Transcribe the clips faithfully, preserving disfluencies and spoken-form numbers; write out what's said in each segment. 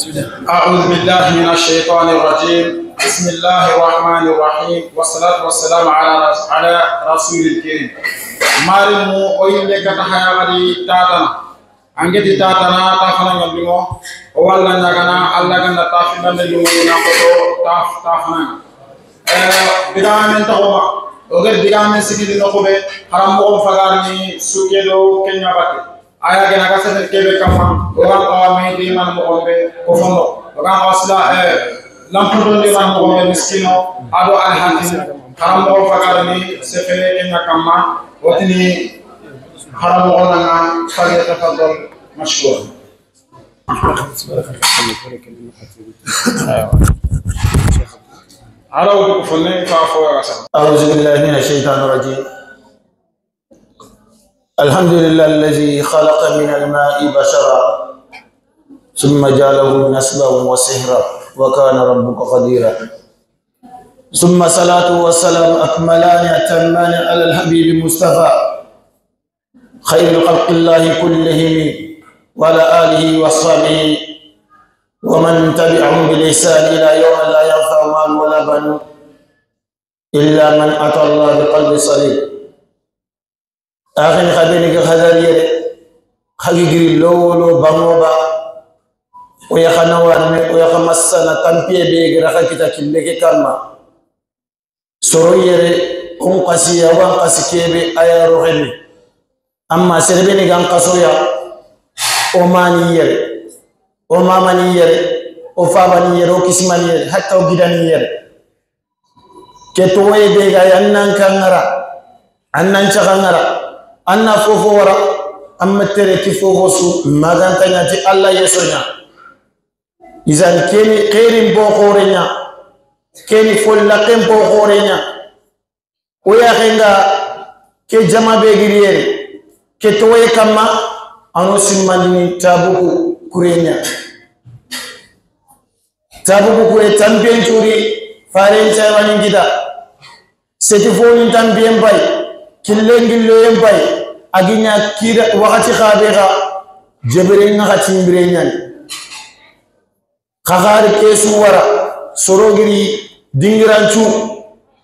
أعوذ بالله من الشيطان الرجيم. بسم الله الرحمن الرحيم. والصلاة والسلام على رس-، على رسول الكريم. Maarenmu, o yille kata haya gadi tatana. An ga ti tatana, tafana ŋa bimo. O walla ɲaagana, Alla ga na tafi bande bimo na ko to, taf-, tafana. Eh, digamen taxuma. O ga digamen sigidi no ko be, haram mo fagani suke do kenya batte. Aya gana ga sene kebe kamma, o ga xawa me di man moxo be ko fondo. O ga xawa sila, eh, lampundo di man moxo be miskino, ado alhakim, haram mo fagani sefe kenya kamma, o tini haram mo nanga, falyatafaddal mashkura. Ala wudu ko fonne, fa fo ga sa. أعوذ بالله من الشيطان الرجيم. الحمد لله الذي خلق من الماء بشرا ثم جعله نسبا وصهرا وكان ربك قديرا. ثم الصلاة والسلام أكملان أتمان على الحبيب المصطفى خير خلق الله كلهم وعلى آله وصحبه ومن تبعهم بالإحسان إلى يوم لا ينفع مال ولا بنون إلا من أتى الله بقلب سليم. Axini xa be ni ga hadari yere, xa gi giri lowolo bango ba, o ya xa na warne, o ya xa masana tampiye be ga ra xa kita kille ke kamma. Soro yere, o n xasi, a wa n xasi kebe, a ya roxeni. Amma sere be ni ga n xaso ya, o mani yere, o mamani yere, o fabani yere, o kisimani yere, hatta o gidani yere. Ke towoye be ga ya, an nan ka ŋara, an nan caxa ŋara, an na fofo wara, an ma tere ti fofo su, maganta ɲa ti Alla yeso ɲa. Izan keni xeerin bo xoore ɲa, keni follaxen bo xoore ɲa. O ya xenga ke jama be giri yere, ke towoye kamma, ano simmandini Tabuku kure ɲa. Tabuku kure tampiyen curi, faren caywanin kita. Seti fonin tampiyen pay, killen gilloyen pay, a gi ɲa kida waxati xa be xa, jebere ŋa xa timbire ɲani. Xa xari kesu wara, soro giri dingirancu,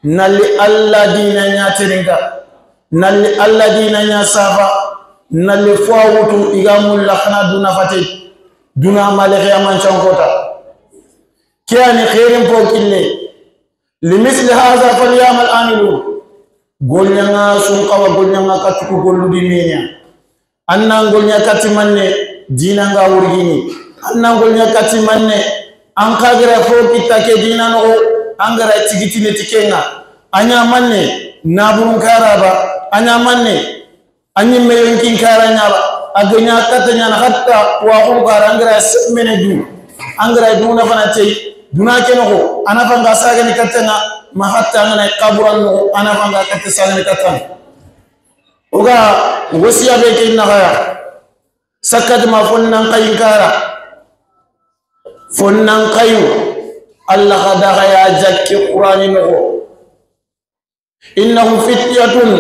nalli Alla dina ɲa terinka, nalli Alla dina ɲa safa, nalli fo a wutu i ga mulla xa na duna fate, duna male xiyaman cankota. Ke ani xeerin po kille. Limithli hadha falyamal amilun. Golɲaŋa sun xawa golɲaŋa katuku gollu di me ɲa. An na golɲa kati manne, dina ŋa wurgini. An na golɲa kati manne, an xa ga ra fo kita ke dina noxo, an ga ra tigitini ti ke ŋa. A ɲa manne, naburun karaba, a ɲa manne, a ɲimme yonkin kara ɲa ba, a ga ɲa kata ɲa na hatta wa xo kara an ga ra semmene du. An ga ra duna fana tey, duna ke noxo, a na fanga sagani kata ŋa, ma hatta an ga na xaburan noxo, a na fanga kata sagani kata ŋa. O ga wasiya be ke na xaya. Sakkat ma fonnan xayin kara. Fonnan xayu. Alla xa da xaya jakke Qur'ani noxo. Innahum fityatun.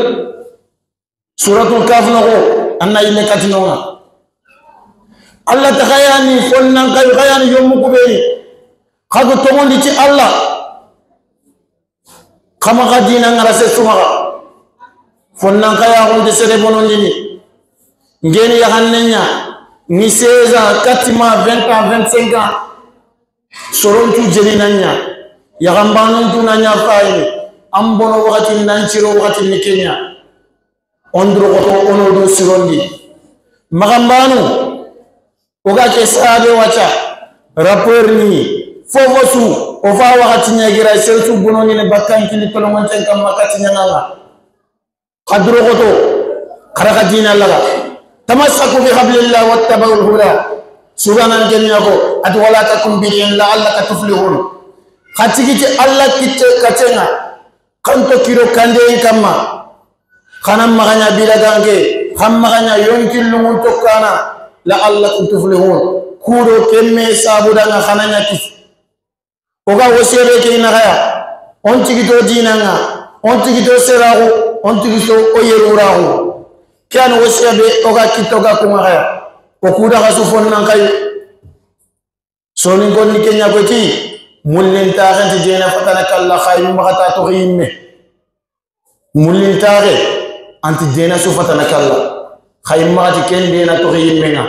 Suratul Kahf noxo. An na yille kati no ŋa. Alla ta xayani fonnan xayu, xayani yomu kubeni. Xa ga toŋondi ti Alla. Xa maxa dina ŋara se su maxa. Fonnan xaya xonte sere bonondini. Ngeni yaxanne ɲa, ni seize ans, kati ma vingt ans, vingt-cinq ans. Soroncu jeni na ɲa. Yaxanbanuncu na ɲa fayini. An bono waxati nan ciro waxati ni ke ɲa. On duro xoto ono do sirondi. Maxanbanu. O ga ke sahabe waca, rappeur ni, fofo su, o fa waxati ɲa gira, sere su bono ni ne bakkan kili tolongonten kamma kati ɲaŋa ŋa. Xa duro xoto, xa ra xa dina laga. Tamassaku bi hablillah wattaba'ul huda. Suganan ke ɲa ko, ati wala takun bid'in la'allaka tuflihun. Xa tigiti Alla kitte katenga. Xanto kiro kandeyen kamma. Xana maxa ɲa biraganke, xan maxa ɲa yonkillungun tokkana, la'allakum tuflihun. Kudo kemme sabudanga xana ɲa kisi. O ga wasiya be ke na xaya. On tigito dinanga, on tigito seraxu, on tigito o yeruraxu. Ke an wasiya be o ga kitto ga kuma xaya. O kuda xasu fonnan xayu. Soninkon ni ke ɲa ko ti, mullintaxe nti dena fatana kalla xa yi maxa ta toxi yimme. Mullintaxe, a nti dena su fatana kalla xa yi maxa ti ken dena toxi yimme ŋa.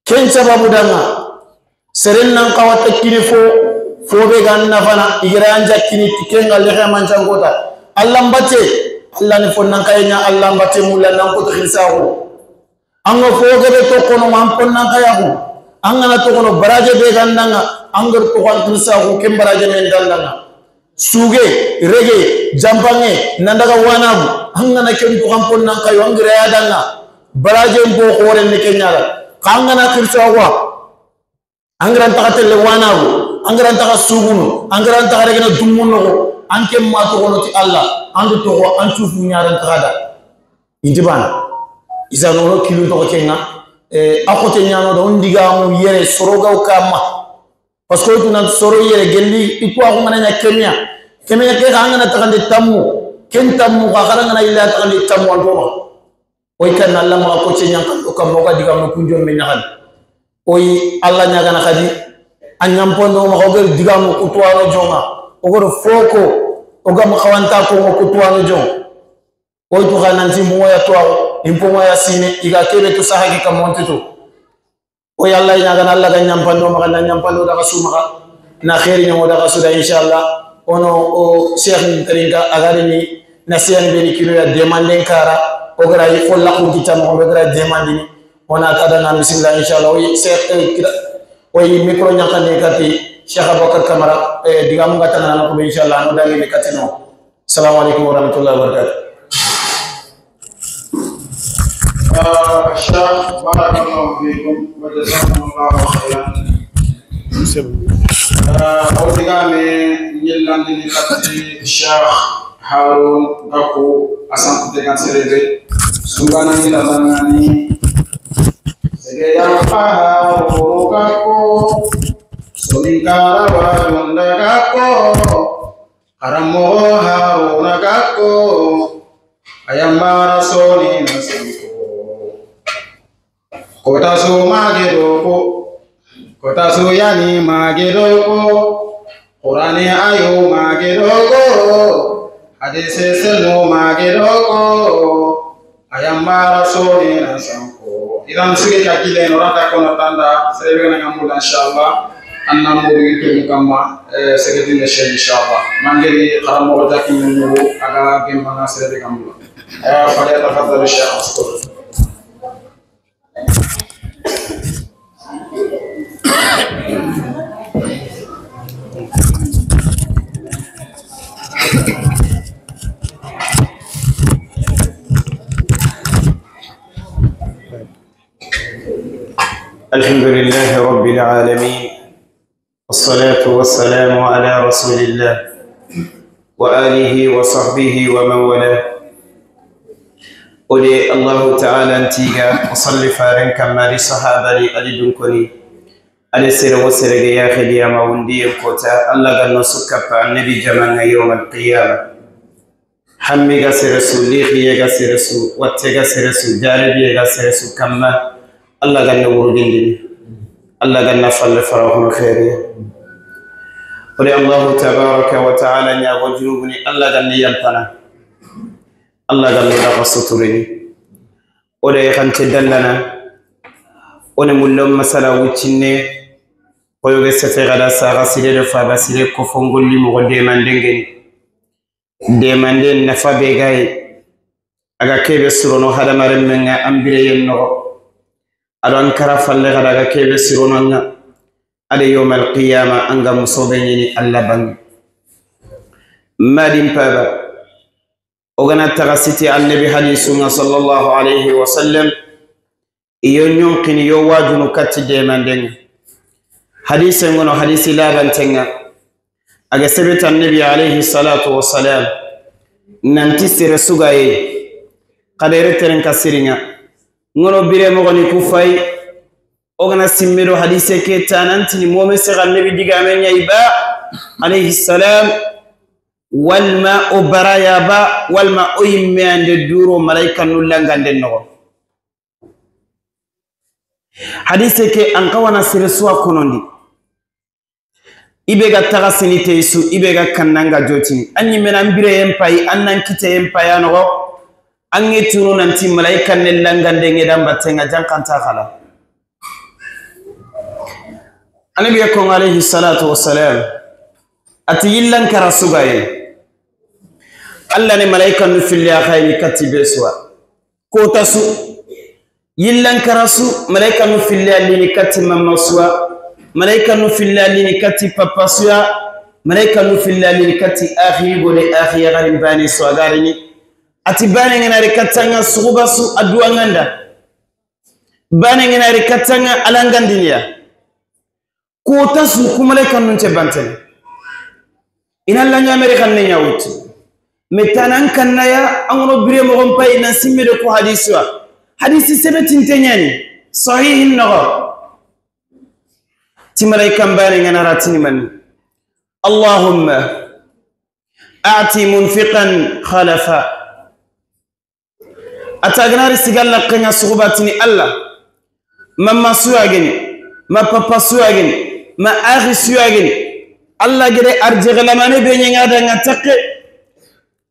Ken sababu danŋa, seren nan xawa takkini fo, fo be ga nafana, i ga ra an jakkini ti ken ga lexe mancankota. Alla n batte, Alla ni fo nan xaye ɲa, Alla n batte mulla nan ko to xirsaxu. An ga fo gebe toxono ma an pon nan xayaxu. An ga na toxono baraje be ga ndanŋa, an ga toxo an xirsaxu, ken baraje men dandanŋa. Suge, rege, jampanŋe, nan daga wanabu, an ga na ken toxo an pon nan xayo, an ga ra ya danŋa. Baraje n bo xoren ne ke ɲa da. Xa an ga na xirsaxu wa, an ga ra ntaxa telle wanabu, an ga ra ntaxa sugunu, an ga ra ntaxa regene dummun noxo, an ke ma toxono ti Alla, an do toxo an cufu ɲaran ntaxa da. Inti bana. Isa nono kilun toxo ke ŋa, eh, a xote ɲano da, o n digamu yere soro ga o kamma. Parce que o tuna soro yere gelli, i tuwaxu ŋa na ɲa kemiya. Kemiya ke xa an ga na taxande tammu, ken tammu xa, xa ra ŋa na yilla taxande tammu an toma. O yi kan Alla maxa ko ce ɲankan do kamma, o ga digamu kunjon me ɲaxan. O yi Alla ɲagana xadi, a ɲampondo maxa o ga ri digamu kutuwano jonŋa, o ga ri foko, o ga ma xawanta ko ŋa kutuwano jonŋa. O yi tu xa nanti mboŋo ya tuwaxu, i mpoŋo ya sine, i ga kebe tu saha ke kamma o nti tu. O yi Alla ɲagana, Alla ga ɲampando maxa, na ɲampando daga su maxa, na xeeri ɲaŋo daga su da, inshallah. O no o Cheikh ni terinka a ga ri ni na siyani be ni kino ya demanden kara, o ga ra yi fo laxun kita moxo be ga ra demandini. O na ka da na bisimilla, inshallah. O yi Cheikh, eh, kira, o yi micro ɲaxande kati Cheikh Aboubacar Camara, eh, digamu ga tana na ko be, inshallah, no dangi ni kati no. Assalamu alaikum warahmatullahi wabarakatuh. Ah, Cheikh, barakallahu fikum wa jazakumullahu khairan. Ah, o digame ɲillandini kati Cheikh Harouna Gackou, a sanku te kan serebe. Sugana ni lamangani. Sege ya Harouna Gackou. Soninkara wa jonda Gackou. Xaranmoxo Harouna Gackou, a yanmara Soni na Sanko. Kota su mage doko, kota su yani mage doko, Qurane ayo mage doko, hadise seno mage doko. A yanmara Soni na Sanko. Idan sigi ka kile no rata kono tanda, sere be na ŋa mulla, inshallah. An na mulla to kamma, eh, sere din de, inshallah. Mangeri xaranmoxo jaki men no, a ga gemma na sere be kamma. Eh, falyatafaddal Cheikh Astor. الحمد لله رب العالمين. والصلاة والسلام على رسول الله وآله وصحبه ومن والاه. O de Allahu Ta'ala n tiga, o salli faren kamma, a di sahaba ni, a di dunkoni. A di sere wo sere ga yaxe di a ma wundi yen kota, Alla ga no su kappa Annabi jamaŋa yawmal qiyama. Hammi ga sere su, lixiye ga sere su, watte ga sere su, jarabiye ga sere su kamma, Alla ga na wurugindini, Alla ga na falle faraxunu xeeriya. O de Allahu tabaraka wa taala ɲago junubuni, Alla ga na yanpana, Alla ga na daga suturini. O de xante dallana, o ne mullon masala wuccinne, koyoge sefe ga da saxa sire do faba sire ko fongolli moxo demandengeni. Demande nafa be ga yi, a ga kebe surono hadamarenmen ŋa an bireyen noxo. A do an kara falle ga da, a ga kebe surono ŋa. A de yawmal qiyama an ga muso be ɲini Alla bangi. Madin paba, o ga na taga siti Annabi hadisu ŋa sallallahu alayhi wa sallam. I yo ɲonxini, yo wajunu katti demanden ŋa. Hadise ŋono, hadisi labanten ŋa. A ga sebe ti Annabi alayhi salatu wa salam nanti sere su ga yi, xadere teren ka siri ŋa, ŋono bire moxoni ku fayi. O ga na simme do hadise ke ta nantini moome sexa Annabi digamen ɲa i ba alayhi salam, walma o baraya ba, walma o yimme ande duro malaika nu langanden noxo. Hadise ke an xawa na sere su wa konondi. I be ga taga sini te su, i be ga kanna nga jotini. An ɲi mena an bireyen payi, an nan kiteyen payi a noxo. An ŋe tunu nanti malaika ne langande ŋe dan batte ŋa jankanta xala. Annabi ya ko alayhi salatu wassalam, a ti yillan kara su ga yi. Allah ne malaika nu filli a xayini katti be suwa. Kota su. Yillan kara su, malaika nu filli a lini katti mamma suwa. Malaika nu filli a lini katti papa suwa. Malaika nu filli a lini katti axi gode, axi yaxarin bane suwa garini. A ti bane ŋa na ri katta ŋa suxuba su a duwa ŋa nda. Bane ŋa na ri katta ŋa a langandiniya. Kota su ku malaika nun te bantene. I na la ɲameri xanne ɲa wutu. Me tanan kanna ya, an ŋono bire moxon payi na simme de ko hadisi wa. Hadisi sebetinte ɲani. Sahihin noxo. Ti malaikan bane ŋa na ratini mani. Allahumma a'ti munfiqan khalafa. A ta ga na ri siga laxe ŋa suxuba tini Allah. Mamma suwa geni, ma papa suwa geni, ma axi suwa geni. Allah gede arjexe lamane be ɲa ŋa da ŋa taxe.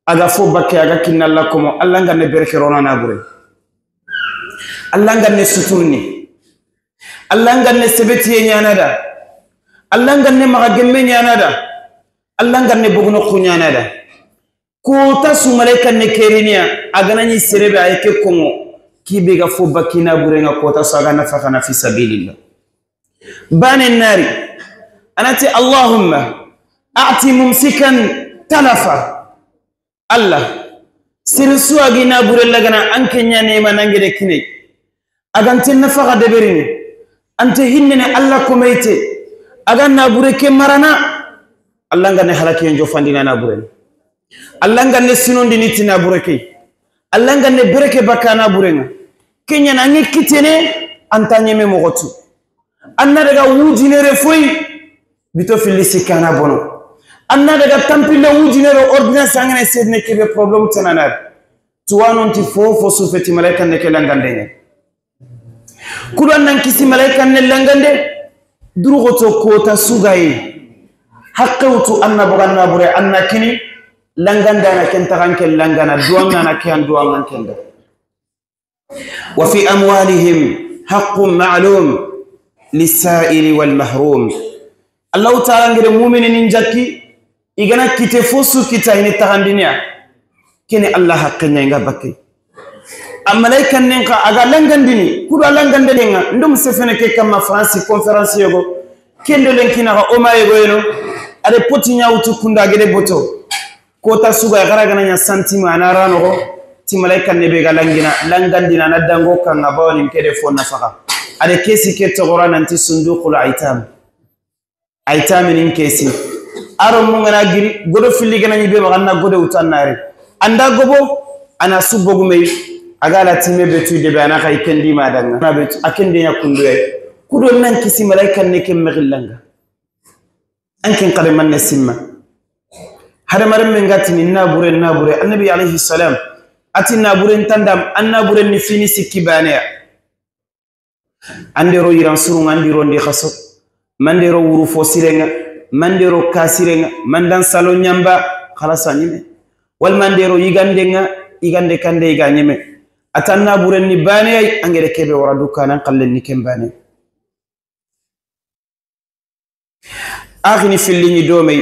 A ga fo bakke, a ga kinna Allah komo, Allah nga ne berke rona na bure. Allah nga ne suturni. Allah nga ne sebetiye ɲana da. Allah nga ne maxa gemme ɲana da. Allah nga ne bogono ku ɲana da. Kota su malaika ne keriniya, a ga na ɲi serebe a yi ke komo, ki be ga fo bakki na bure ŋa kota su a ga nafaxa na fi sabilillah. Bane na ri, a na ti, Allahumma a'ti mumsikan talafa. Allah, siri su a gi na bure lagana an ke ɲa ne ma nangede kine. A ga nte nafaxa deberini, a nte hinnene Allah komeyte, a ga na bure ke marana, Allah nga ne halakiyen jofandina na bure. Allah nga ne sinondini ti na bure ke. Allah nga ne bereke bakka na bure ŋa. Ke ɲa na ŋe kitene, a nta ɲeme moxo tu. An na daga wujinere foyi, bito filli sikkana bono. An na daga tampille wujinero ordonnance angana sedne kebe problème tanana. Tuwanon ti fofo sufeti malaika ne ke langande ɲa. Kudo an nan kisi malaika ne langande. Durugoto kota su ga yi. Haqqe wutu an na boga na bure an na kini. Langanda na ken taxan ke langana duwangana ke an duwangan kenda. Wa fi amwalihim haqqun ma'lum lis-sa'ili wal mahrum. Allahu Taala ngere mumini nin jakki, i ga na kite fo su kita i ni taxandiniya. Kene Allah haqqe ɲa i nga bakke. A malaika nen xa a ga langandini, kudo a langandini ŋa, ndom sefene ke kamma France conférence yogo. Kendo len kina ga o ma yogo yeno. A de poti ɲa wutu kunda gede boto. Kota su ga yi xara gana ɲa sentiment a na ra noxo, ti malaika ne be ga langina, langandina na dango kanga bawani kede fo nafaxa. A de kesi ke toxora nanti sunduqul aitam. Aitam nin kesi. Aro mu ngana giri, godo filli gana ɲi be maxa na gode wutu an na ri. An da gobo, a na su bogu me yi, a ga la time be tu de be a na xay kendi ma danga. Na be tu, a kende ɲa kundu ya. Kudo nan kisi malaika ne ke mexillanga. An ken xade manne simma. Hadamaren men ga tini na bure, na bure. Annabi alayhi salam a ti na bure ntandam, an na bure ni fini sikki baneya. An de ro yiran surun ŋa, an di ro ndi xaso. Man de ro wuru fo siren ŋa, man de ro ka siren ŋa, man dan salo ɲamba, xalasa ɲime. Wal man de ro yigande ŋa, yigande kande yiga ɲime. A ta na bure ni baneya, an gede kebe wara dukana an xallen ni ken bane. Axini filliɲi domey,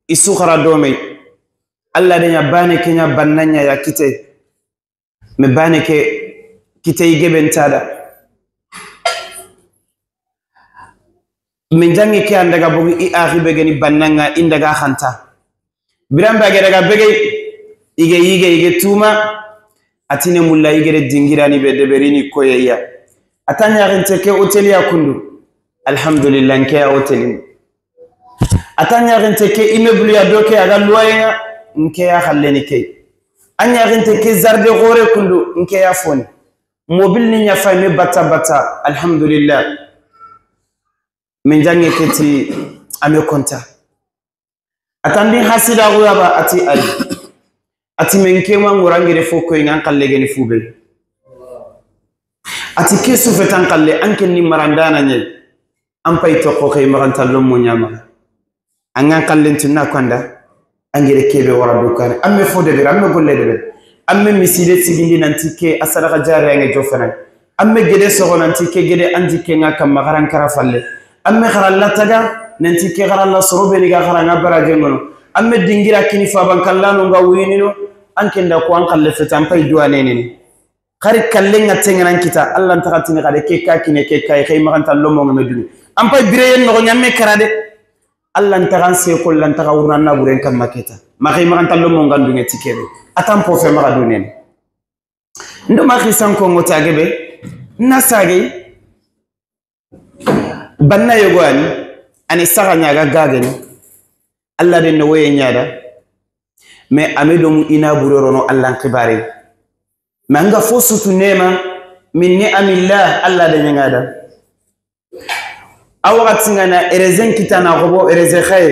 i suxara domey. Allah de ɲa bane ke ɲa banna ɲa ya kite. Me bane ke kite i geben tada. Min jangi ke an daga bogu i axi be geni banna ŋa i ndaga xanta. Biran ba ge daga bege i ge yige i ge tuma. A tine mulla i gere dingirani be deberini koyeya. A ta ɲaxinte ke hôtel ya kundu. Alhamdulillah, nke ya hôtel ni. A ta ɲaxinte ke immeuble ya do ke a ga loyer ŋa, nke ya xalleni ke. A ɲaxinte ke jardin xore kundu, nke ya foni. Mobile ni ɲa fay me bata bata, alhamdulillah. Min jange ke ti a me konta. A ta ndi hasida xuya ba a ti ay. A ti men ke ma ngurangire fo koy ŋa an xalle geni fube. A ti ke su fetan xalle an ken ni marandana ɲe. An pay toxo xey maxanta lommo ɲama. An ga n xallen tu na kanda, an gere kebe wara du kane. An me fo debe, an me golle debe. An me miside sigindi nanti ke a sadaka jariya ŋa jofana. An me gede soxo nanti ke gede an jikke ŋa kamma xaran kara falle. An me xara lataga nanti ke xara la soro be ni ga xara ŋa baraje ŋono. An me dingira kini faban kallano ŋa wuyinino. An kenda ko an xalle fete an pay duwa neneni. Xari kallen ŋa tengenan kita, Allah ntaxa tini xade ke ka kine ke kay, xey maxanta lomo ŋa me duni. An pay bireyen noxo ɲamme kara de. Allah ntaxan se ko, Allah ntaxa wurna na buren kamma keta. Ma xey maxanta lomo ŋa dunge ti kebe. Atan po fe maxa dunene. Ndo ma xisan ko ŋo tage be. Na sage. Banna yogo ani, ani saga ɲaga gageni. Allah de no woye ɲada. Mais ame domu ina burorono Allah n xibare. Mais anga fo sutu nema min ni'amillah, Allah de ɲaŋa da. A waxati ŋa na erezen kitana xobo ereze xaye.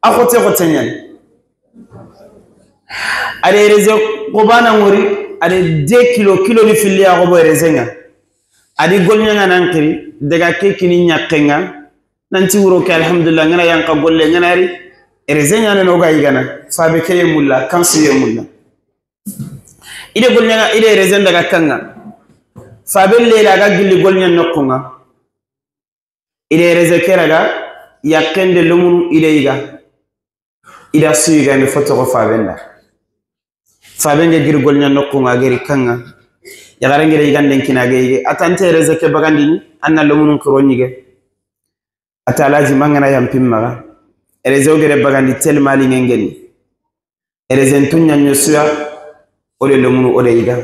A xote xote ɲani. Ade ereze xobana ŋori, ade deux kilo, kilo ni filli a xobo ereze ŋa. Adi golɲaŋa nan xiri, daga ke kini ɲakke ŋa, nanti wuro ke, alhamdulillah, ŋana yanka golle, ŋana ri, ereze ɲane no ga yigana, fabe ke ye mulla, kansu ye mulla. Ide golɲaŋa, ide ereze daga kaŋa. Fabe lela ga gilli golɲa noxu ŋa. Ide ereze ke raga, yakkende lomunu ide yiga. Ida su yigande fo toxo faben da. Faben ge giri golɲa noxu ŋa geri kaŋa. Yaxare ngere yiganden kina ge yige. Atante ereze ke bagandini, anna lomunun xiro ɲige. Ata alaji mangana yampin maxa. Ereze o gere bagandi tel mali ŋengeni. Ereze ntunya ɲosuya, o de lomunu o de yiga.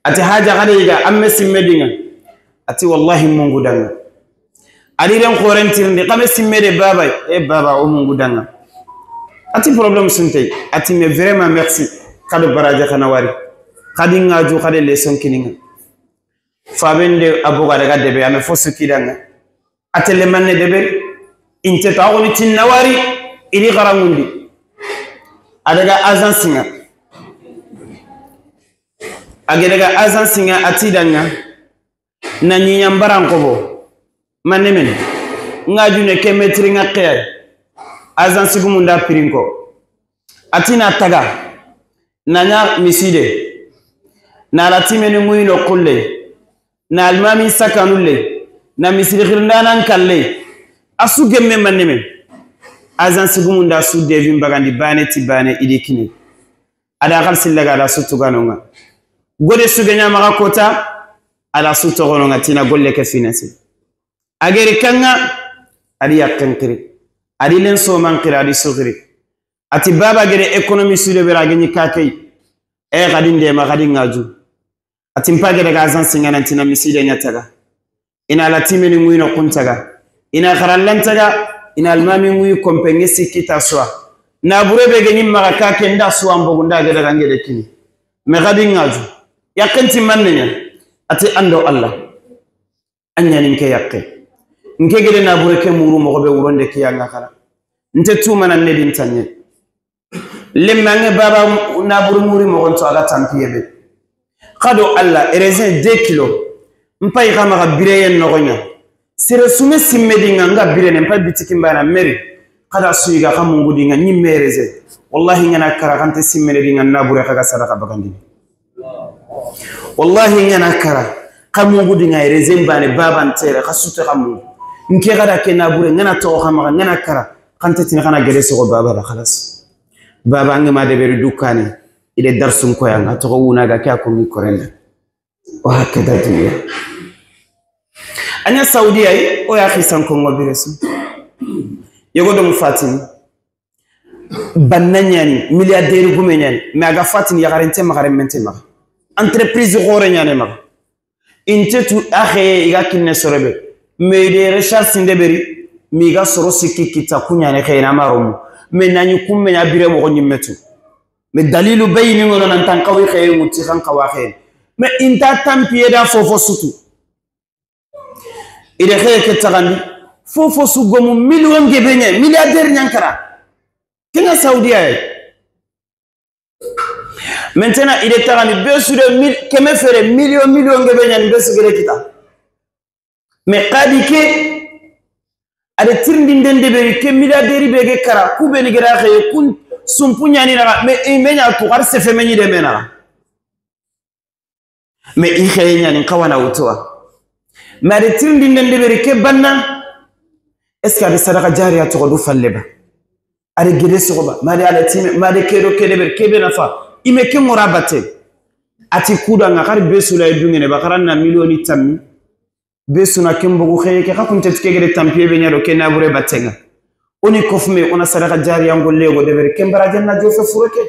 Ati haja xade yiga, an me simme diŋa. Ati wallahi mungu daŋa. Adi den xoren tirindi, xa me simme de baba, e baba o mungu daŋa. Ati problème suntey, ati mais vraiment merci, xado baraje xana wari. Xadi ŋaju, xade leçon kiniŋa. Faben de a boga daga debe, ame fo suki daŋa. Atele manne debe, inte taxuni tinna wari, iri xarangundi. A daga agence ŋa. A ge daga agence ŋa, ati daŋa. Na ɲiɲan baran xobo. Manne men. Ŋa june ke metri ŋa xeyay. Agence gumunda pirinko. Ati na taga. Na ɲa miside. Na la timeni ŋuyi no xulle. Na almami sakanulle. Na misiri xirndanan kalle. A su gemme manne men. Agence gumunda su devin bagandi bane ti bane idi kine. A da xalisi laga, a da su tugano ŋa. Gode su genya maxa kota, a da su toxono ŋa tina golle ke finance. A geri kaŋa, adi yakken xiri. Adi len soman xiri, adi su xiri. Ati baba gede économie su de bera geni kakey. E xadi ndema, xadi ŋaju. Ati mpa gede ga agence ŋa nanti na miside ŋa taga. Ina la timeni ŋuyi no xuntaga. Ina xarallantaga. Ina almami ŋuyi kompe ŋe sikki ta suwa. Na bure be geni maxa kake nda suwa mbogu nda gede ga ngede kini. Me xadi ŋaju. Yakken ti manne ɲa. Ati ando Allah. A ɲani nke yakke. Nke gede na bure ke muru moxo be wuronde kiya ŋa xara. Nte tumana ne din tanye. Lemme ange baba na bure muri moxon to a ga tampiye be. Xado Allah, ereze deux kilo. Mpa yi xa maxa bireyen noxo ɲa. Sere sume simme diŋa nga birene mpa bitiki mbana meri. Xada suyi ga xa mungu diŋa ɲimme ereze. Wallahi ŋana kara xante simmene diŋa na bure xa ga sadaka bagandini. Wallahi ŋana kara, xa mungu diŋa ereze mbane baban tere, xa sute xa mungu. Nke xada ke na bure, ŋana toxo xa maxa, ŋana kara, xante tini xana gede soxo baba da xalas. Baba ange ma deberi dukane, ide darsun koya, ŋa toxo wuna ga ke a ko mi korenda. Wa hakada dunya. Anya Saudi ay, o ya xisan ko ngo biresu. Yogo do mu fatini. Banna ɲani, milliardaire gume ɲani, mais a ga fatini yaxarente maxa, renmente maxa. Entreprise xoore ɲane maxa. Inte tu a xeye i ga kinne sorobe. Mais i de recharge sinde beri, mi ga soro sikki kita ku ɲane xeye na maromu. Mais na ɲi kumme ɲa bire moxo ɲimme tu. Mais dalilu bayini ŋono nan tan xawi xeye ŋuti xan xawa xeye. Mais inta tampiye da fofo sutu. Ide xeye ke taxandi, fofo su gomu million gebe ɲa, milliardaire ɲankara. Kenga Saudiya ye. Maintenant, ide taxandi, be su de mil-, keme fere, million, million gebe ɲa, be su gere kita. Mais xadi ke, A da tirindinde deberi ke milliardaire be ga kara, ku be ni ga ra xeye, kun sumpu ɲa ni naxa, mais i me ɲa tu, xari sefe me ɲi de me naxa. Mais i xeye ɲa ni xawana wutuwa. Mais a da tirindinde deberi ke banna, est-ce que a da sadaxa jariya toxo du falle ba? A da gede soxo ba? Ma a da Alla time, ma a da ke do ke deberi ke be nafa. I me ke ŋora batte. A ti ku da ŋa, xari be su la i duŋene ba, xara na miliyoni tammi. Be su na ken bogu xeye ke, xa kunte ti ke gede tampiye be ɲa do ke nabure batte ŋa. O ni kofume, o na sadaxa jariya ŋolle go deberi, ken barajen na jofe fure ke.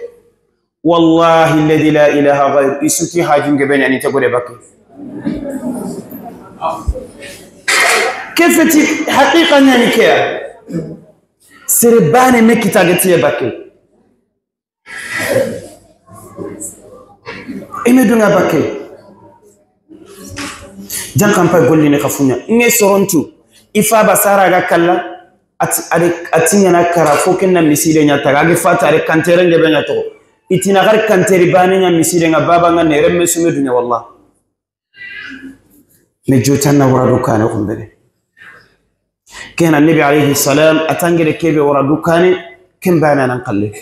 Wallahi alladhi la ilaha ghayr, i su ti hajun ge be ɲa ni te gode bakke. Ke feti haqiqa ɲa ni ke ya. Sere bane me kita ge tiye bakke. I me duŋa bakke. Jankan pay gollini xa fuɲa. Ŋe sorontu. I fa ba sara ga kalla. Ati, ade, ati ŋana kara fo ken na miside ɲa taga. Age fata ade kantere nge be ɲa toxo. I ti na xari kanteri bane ɲa miside ŋa baba ŋa ne remme su me duŋa wallah. Mais jotan na wara du kane xumbene. Ken Annabi alayhi salam, a tangere ke be wara du kane, ken bana nan xalle.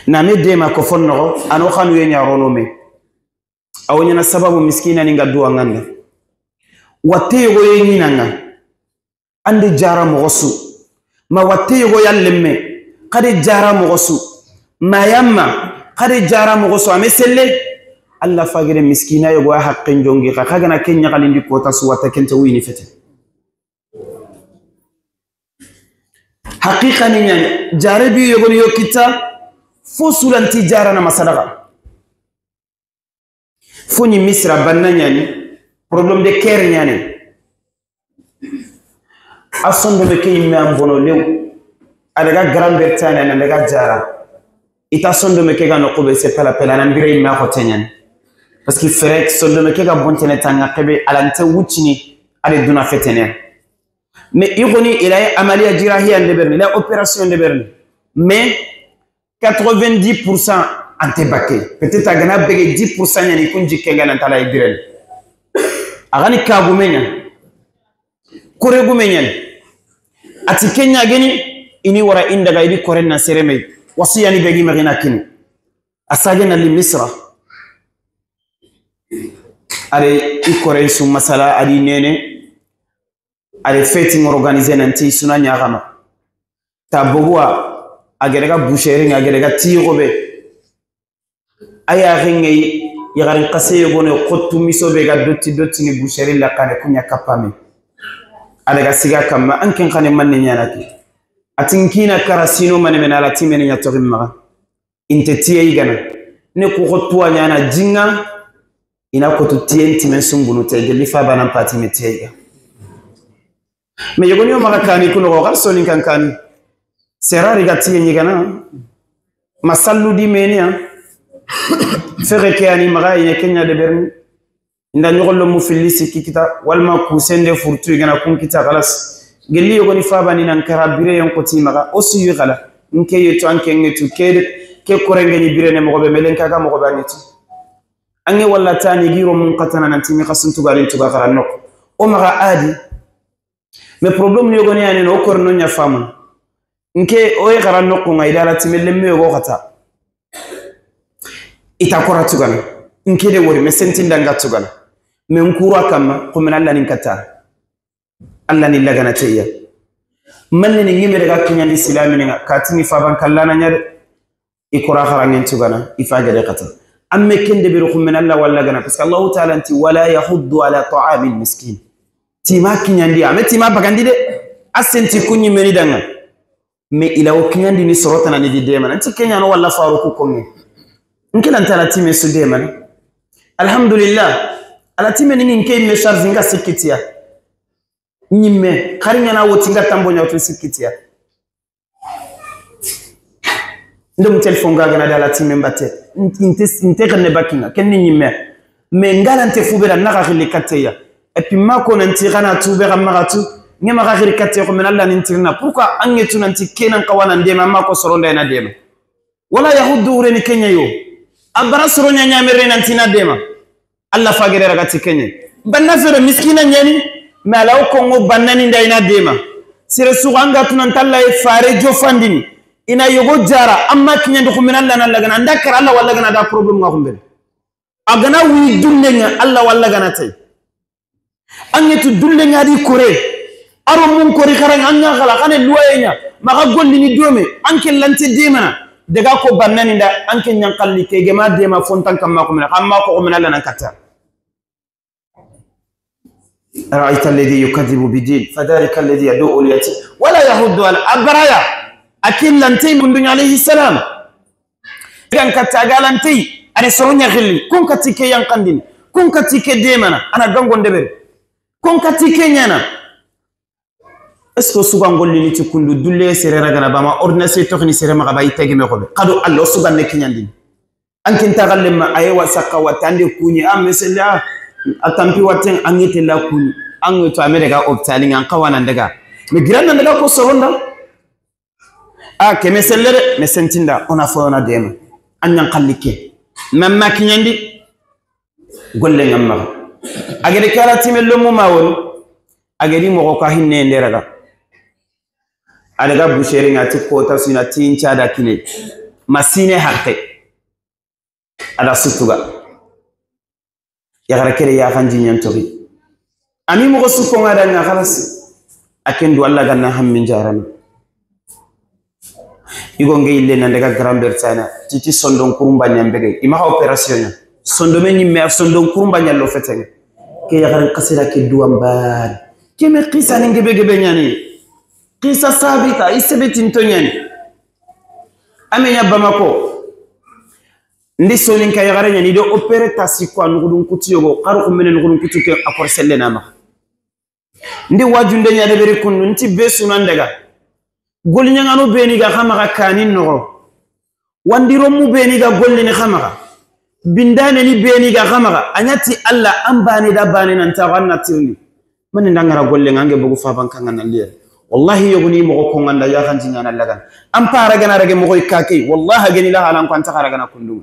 Na me dema ko fon noxo, a no xanu ye ɲa rono me. A wo ɲaana sababu miskina ni ŋa duwa ŋa nda. Watte yogo ye ɲi na ŋa. An da jara moxo su. Ma watte yogo ya lemme. Xa da jara moxo su. Ma yamma. Xa da jara moxo su. A me selle. Alla fagere miskina yogo a haqqen jongi. Xa, xa ga na ken ɲaxalindi kota su watte ken te wuyini fete. Haqiqa ni ɲa ni. Jare bi yogo ni yo kita. Fo su lanti jara na ma sadaxa. Fo ɲi Misira banna ɲa ni, problème de cœur ɲa ni. A sondome ke yimme an bono lew. A daga Grande-Bretagne, a na daga jara. I ta sondome ke ga noqu be, c'est pas la peine, a na mbire yimme a xote ɲa ni. Parce que fere sondome ke ga bontene tanga xebe, a la nte wuccini, a de duna fetene. Mais i xoni, il a ye amaliya jirahiya ndeberni, il a opération ndeberni. Mais quatre-vingt-dix pour cent an te bakke. Peut-être a ga na bege dix pour cent ɲa ni kun jikke ŋa na tala i birene. A ga ni kagume ɲa. Kore gume ɲa ni. A ti ke ɲa geni, i ni wara i n daga i di kore na sere me. Wasiya ni begi magina kini. A sage na li Misira. A de i kore su masala a di nene. A de feti ŋa organiser nanti suna ɲaxama. Ta boguwa, a gere ga boucherie ŋa, a gere ga tigo be. A ya xenŋe yi, yaxarin xase yogo ne xottu miso be ga dotti, dotti ni boucherie la kane kuɲa kapame. A daga siga kamma, an ken xane manne ɲana ke. A ti n kina kara sino mane mena la timene ɲa toxin maxa. I nte tiye yigana. Ne ku xo tuwa ɲana jinŋa, i na kotu tiyen timen sumbunu te, gelli fa banan pati me tiye yiga. Me yogoni o maxa kani kuno xo, xar soninkan kani. Sera ri ga tiye yigana. Ma sallu di meniya. Fexe ke ani maxa ine kenya de berni. Inda ɲoxollo mu filli sikki kita, walma ku sende furtu i gana kun kita, xalas. Gelli yogoni fabani nan kara bire yon koti maxa, o suyi xala. Nke yetu, anke ngetu, ke, ke korenge ni bire ne moxo be, melen kaga moxo be angetu. Ange walla tani giro mun katana nan timi xasun tugarin tuga xara nok. O maxa adi. Mais problème ni yogoni yani no, o korno ɲa famu. Nke o ye xara nok ŋa idala timi lemme yogo xata. Ita kora tugana. Nke de wori, me sentin danga tugana. Me nkura kamma, ko men Allah nin kata. Allah ni lagana teya. Manne ni ngime daga kiɲandi silamini ŋa, katini faban kallana ɲa de. I kora xarangen tugana, i fa gede xata. Amme kende biro xummen Allah walla gana, parce que Allahu Ta'ala nti, "Wala yahuddu ala ta'amil miskin." Tima kiɲandi, ame tima bagandi de. Asenti kunyi meni danga. Mais ila o kiɲandi ni sorotana ni di demana. Nti kenyano walla faru ku konge. Nke lan tala time su demana. Alhamdulillah. Ala time ni nke me charge nga sikitiya. Nyimme, xari ɲana woti nga tambo ɲa woti sikitiya. Ndem téléphone ga gana dala time mbate. Inte, inte xenne bakinga, kenni nyimme. Mais ngalante fubera naxa xili katteya. Et puis mako nanti xana tube xa maxa tu, nge maxa xiri katte ko men Allah nin tirina. Pourquoi ange tu nanti kenan kawana ndema mako soronda ena dema? Wala yahuddu ureni kenya yo. Abara soro nya nya mere nanti na dema. Allah fagere raga ti kenye. Banna fere miskina nyani. Mais a la wo konŋo bannani nda i na deema. Sere su ga an ga tuna n ta Alla ye fare jofandini, i na yogo jara, an ma kiɲandi xumina Alla na lagana, an da kara Alla wa lagana da problème ŋa xumbene. A ga na wi dullen ŋa, Alla wa lagana tay. An ŋa tu dullen ŋa di kore. A ro mun kori xaran an ŋa xala xane luwaye ɲa. Maxa gollini dome, an ke lante deemana. Daga ko bannani nda, an ke ɲa n xalli ke, gema deema fontan kamma xumina, xamma ko xumina Alla nan katta. أرأيت الذي يكذب بالدين فذلك الذي يدع اليتيم ولا يحض على البرايا. A ke lante Mundun alayhi salam. Gan katta ga lante, a di soro ɲa xilli, kun kati ke yanqandini, kun kati ke deemana, a na gangon deberi. Kun kati ke ɲaana. Est-ce que su ga n gollini ti kundu dulle sere ragana ba ma ordonnance toxini sere maxa ba i tege me xobe. Xado Alla su ga ne kiɲandini. An kin taxalle ma a ye wa sakka watte an de kuɲi, a mesele a, a tampi watten an ŋa tella kuɲi. An ŋa to a me daga hôpital ŋa an xawa nan daga. Mais giran nan daga ko soronda. A ke mesele de, me sentinda, o na fo o na deema. An ɲa n xalli ke. Mamma kiɲandi. Golle ŋa maxa. A gede kala time lomu ma woni. A gedi moxo ka hinne nde raga. A daga boucherie ŋa ti kota sina tin cada kine. Ma sine haqqe. A da sutuga. Yaxare kere yaxan jiɲan toxi. A ni moxo su ko ŋa da ŋa xalas. A ken du Alla ga na hammin jarana. Igo nge yille nan daga Grand Bretagne, titi sondon kurumba ɲa mbege. I maxa opération ɲa. Sondo me ɲimme a sondon kurumba ɲa lo fetenŋa. Ke yaxaren xasira ke duwan bari. Ke me xisa ni ngebe gebe ɲani. Xisa sabita, i sebetin to ɲani. A me ɲa Bamako. Ndi soninka yaxare ɲani, i do opéré ta sikko a nuxudun kutu yogo, xaru xumbene nuxudun kutu ke a kor selle na maxa. Ndi wajunde ɲa deberi kundu, nti be sunan daga. Goli ɲaŋano beni ga xa maxa kanin noxo. Wandi romu beni ga gollini xa maxa. Bindane ni beni ga xa maxa. A ɲa ti Alla an bane da bane nan taxu an na tirindi. Mani nda ŋara golle ŋa nge bogu faban kaŋa na liye. Wallahi yogoni moxo ko ŋa nda yaxan ti ɲana lagan. An para gana rage moxo i ka ke. Wallahi gani la halan ko an ta xara gana kundu.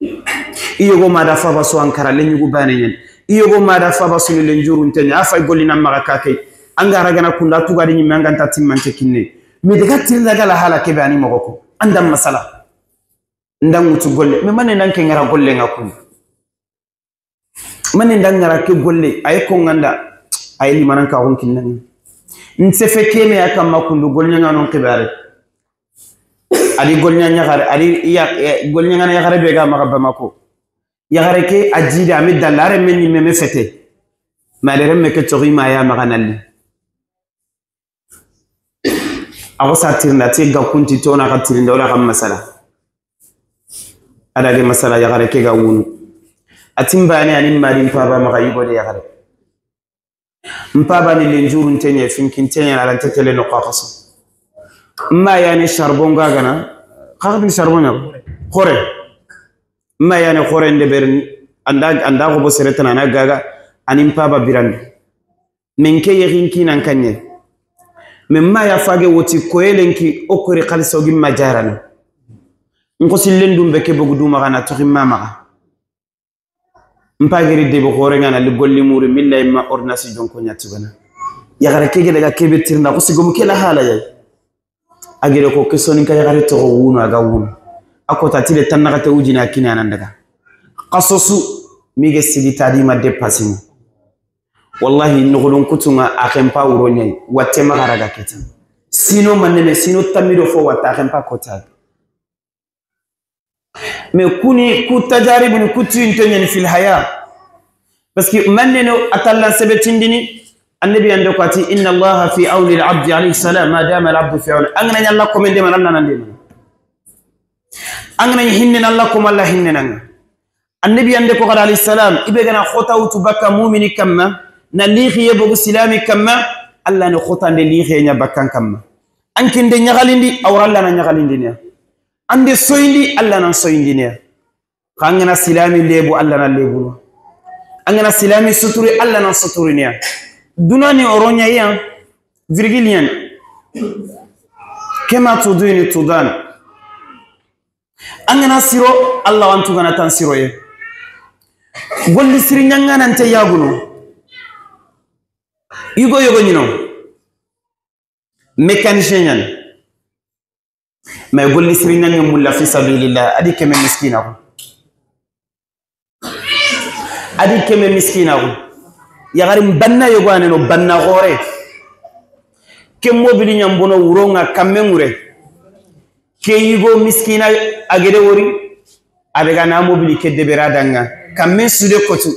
I yogo ma da faba su an kara le ɲugu bane ɲen. I yogo ma da faba su le njurun te ɲa. A fay golli na maxa ka ke. An ga ra gana kunda tuga di ɲimme an ga nta timmante kinne. Mi daga tirla gala hala ke be ani moxo ko. An da masala. Nda ŋutu golle. Mi mane nan ke ŋara golle ŋa kun. Mani nda ŋara ke golle, a yi ko ŋa nda, a yi limanan ka xon kinna ŋa. N sefe keme ya kamma kundu, golɲaŋa non xibare. A di golɲa ɲaxare, a di ya, golɲaŋa na yaxare be ga maxa Bamako. Yaxare ke a jida, a mi dalla, a remme ɲimme me fete. Ma le remme ke toxi ma ya maxa nalli. A xo sa tirinda, ti ga kunti tona xa tirinda, wala xa masala. A dage masala yaxare ke ga wunu. A timbane ani mari mpaba maxa yugo de yaxare. Mpaba ni lenjuru ntenye, finki ntenye, ala ntetele no xaxaso. Ma yani charbon gagana, xaxabin charbon ya. Xore. Ma yani xore nde berin, anda, anda ko bo seretana na gaga, ani mpaba birandi. Men ke yexin kinan kaɲe. Men ma ya fage woti koyelenki o kori xaliso gi ma jarana. N ko sillen dum be ke bogu duma gana toxi ma maxa. N pagiri debe xore ŋana li golli muri milla imma ordonnance jonko ɲa tugana. Yaxare kege daga kebe tirnda ko sigomu ke la hala yay. A gere ko ke soninka yaxare toxo wunu a ga wunu. A kota tile tan naxate wujina kine a nan daga. Xaso su mi ge sigi tadi ma dépassé ni. Wallahi noxodon kutunŋa a xempa wuro ɲayi watte maxa raga ketan. Sino manne me sino tammido fo watta a xempa kota. Mais kuni ku tajaribuni ku tuyinto ɲani fil haya. Parce que manne no a tallan sebe tindini, annabi yande ko ati, inna Allaha fi awni al-abdi alayhi salam ma dama al-abdu fi awni. An gana ɲa Alla komen de man, Alla nan de man. An gana ɲi hinne na Alla komen, Alla hinne nan ŋa. Annabi yande ko xada alayhi salam, i be gana xota wutu bakka mumini kamma, na lixiye bogu silami kamma, Alla ni xotande lixiye ɲa bakkan kamma. An kinde ɲaxalindi, a wara Alla na ɲaxalindiniya. An de soyindi, Alla nan soyindiniya. Xa an gana silami lebu, Alla nan lebunu. An gana silami suturi, Alla nan suturiniya. Duna ni oroɲa yan, virgule yan. Kema tudini tudan. An gana siro, Alla wantu gana tan siroye. Golli siri ɲaŋanante yagunu. Yugo yogo ɲino. Mécanicien ɲani. Mais golli siri ɲange mulla fi sabilillah, a di keme miskina ko. A di keme miskina ko. Yaxarin banna yogo ane no, banna xore. Ke mobili ɲambono wuronga kamme ŋure. Ke yugo miskina a gede wori. A daga na mobili ke debera danga. Kamme sude kotu.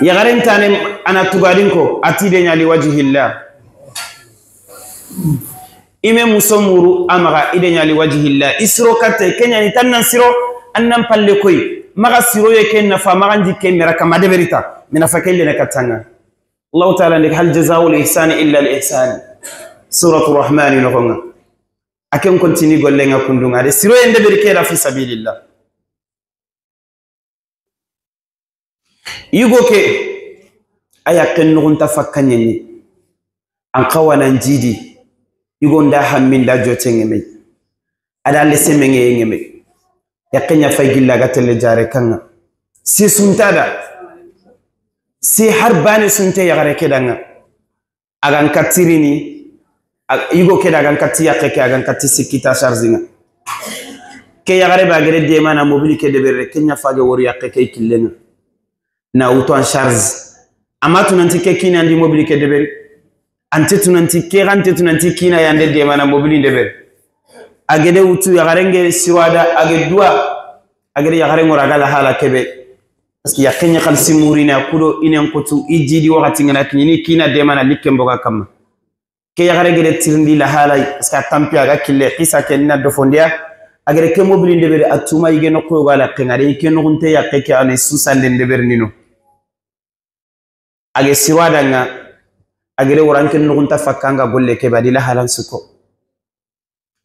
Yaxaren tane ana tugadin ko, a ti de ɲa li wajihillah. I me muso muru a maxa, i de ɲa li wajihillah. I siro katte, ke ɲani tan nan siro, an nan palle koy. Maxa siro ye ke nafa, maxa ndi ke mera kama deberita. Mi nafa ke lene kattanga. Allahu Taala ndi, "Hal jazaa'ul ihsani illa al ihsan." Suratu Rahmani noxonga. A ken kontini gollenga kundunga de. Siro ye ndeberi ke da fi sabilillah. Yugo ke, a yaqqen nuxunta fakka ɲeɲi. An xawana njidi. Yugo nda hammi nda jote ŋemey. A da lese meŋe ŋemey. Yaqqe ɲa fay gilla ga telle jare kanga. Si sunta da. Si har bane sunte yaxare ke danga. A gan kattirini, a, yugo ke da a gan katti yaqqe ke, a gan katti sikki ta charge ŋa. Ke yaxare ba gere demana mobili ke debere, ke ɲa fage wori yaqqe ke killenga. Na wutu en charge. Ama tunanti ke kina ndi mobili ke debere. Ante tunanti ke, ante tunanti kina yande demana mobili debere. A gede wutu yaxare nge sirwada, a ge duwa. A gede yaxare ngora gala hala kebe. Parce que yaqqe ɲa xalsi murina kudo inen kutu i jidi waxati ngana kiɲini kina demana likke mboga kamma. Ke yaxare gede tirindi la halay, parce que a tampi a ga kille, xisa ke na dofondiya, a gede ke mobili ndebere a tuma yige no koyo gala kenga de, ke nuxunte yaqqe ke ane susande ndebere nino. A ge sirwa danga, a gede waranke nuxunta fakkanga golle ke ba di la halan suko.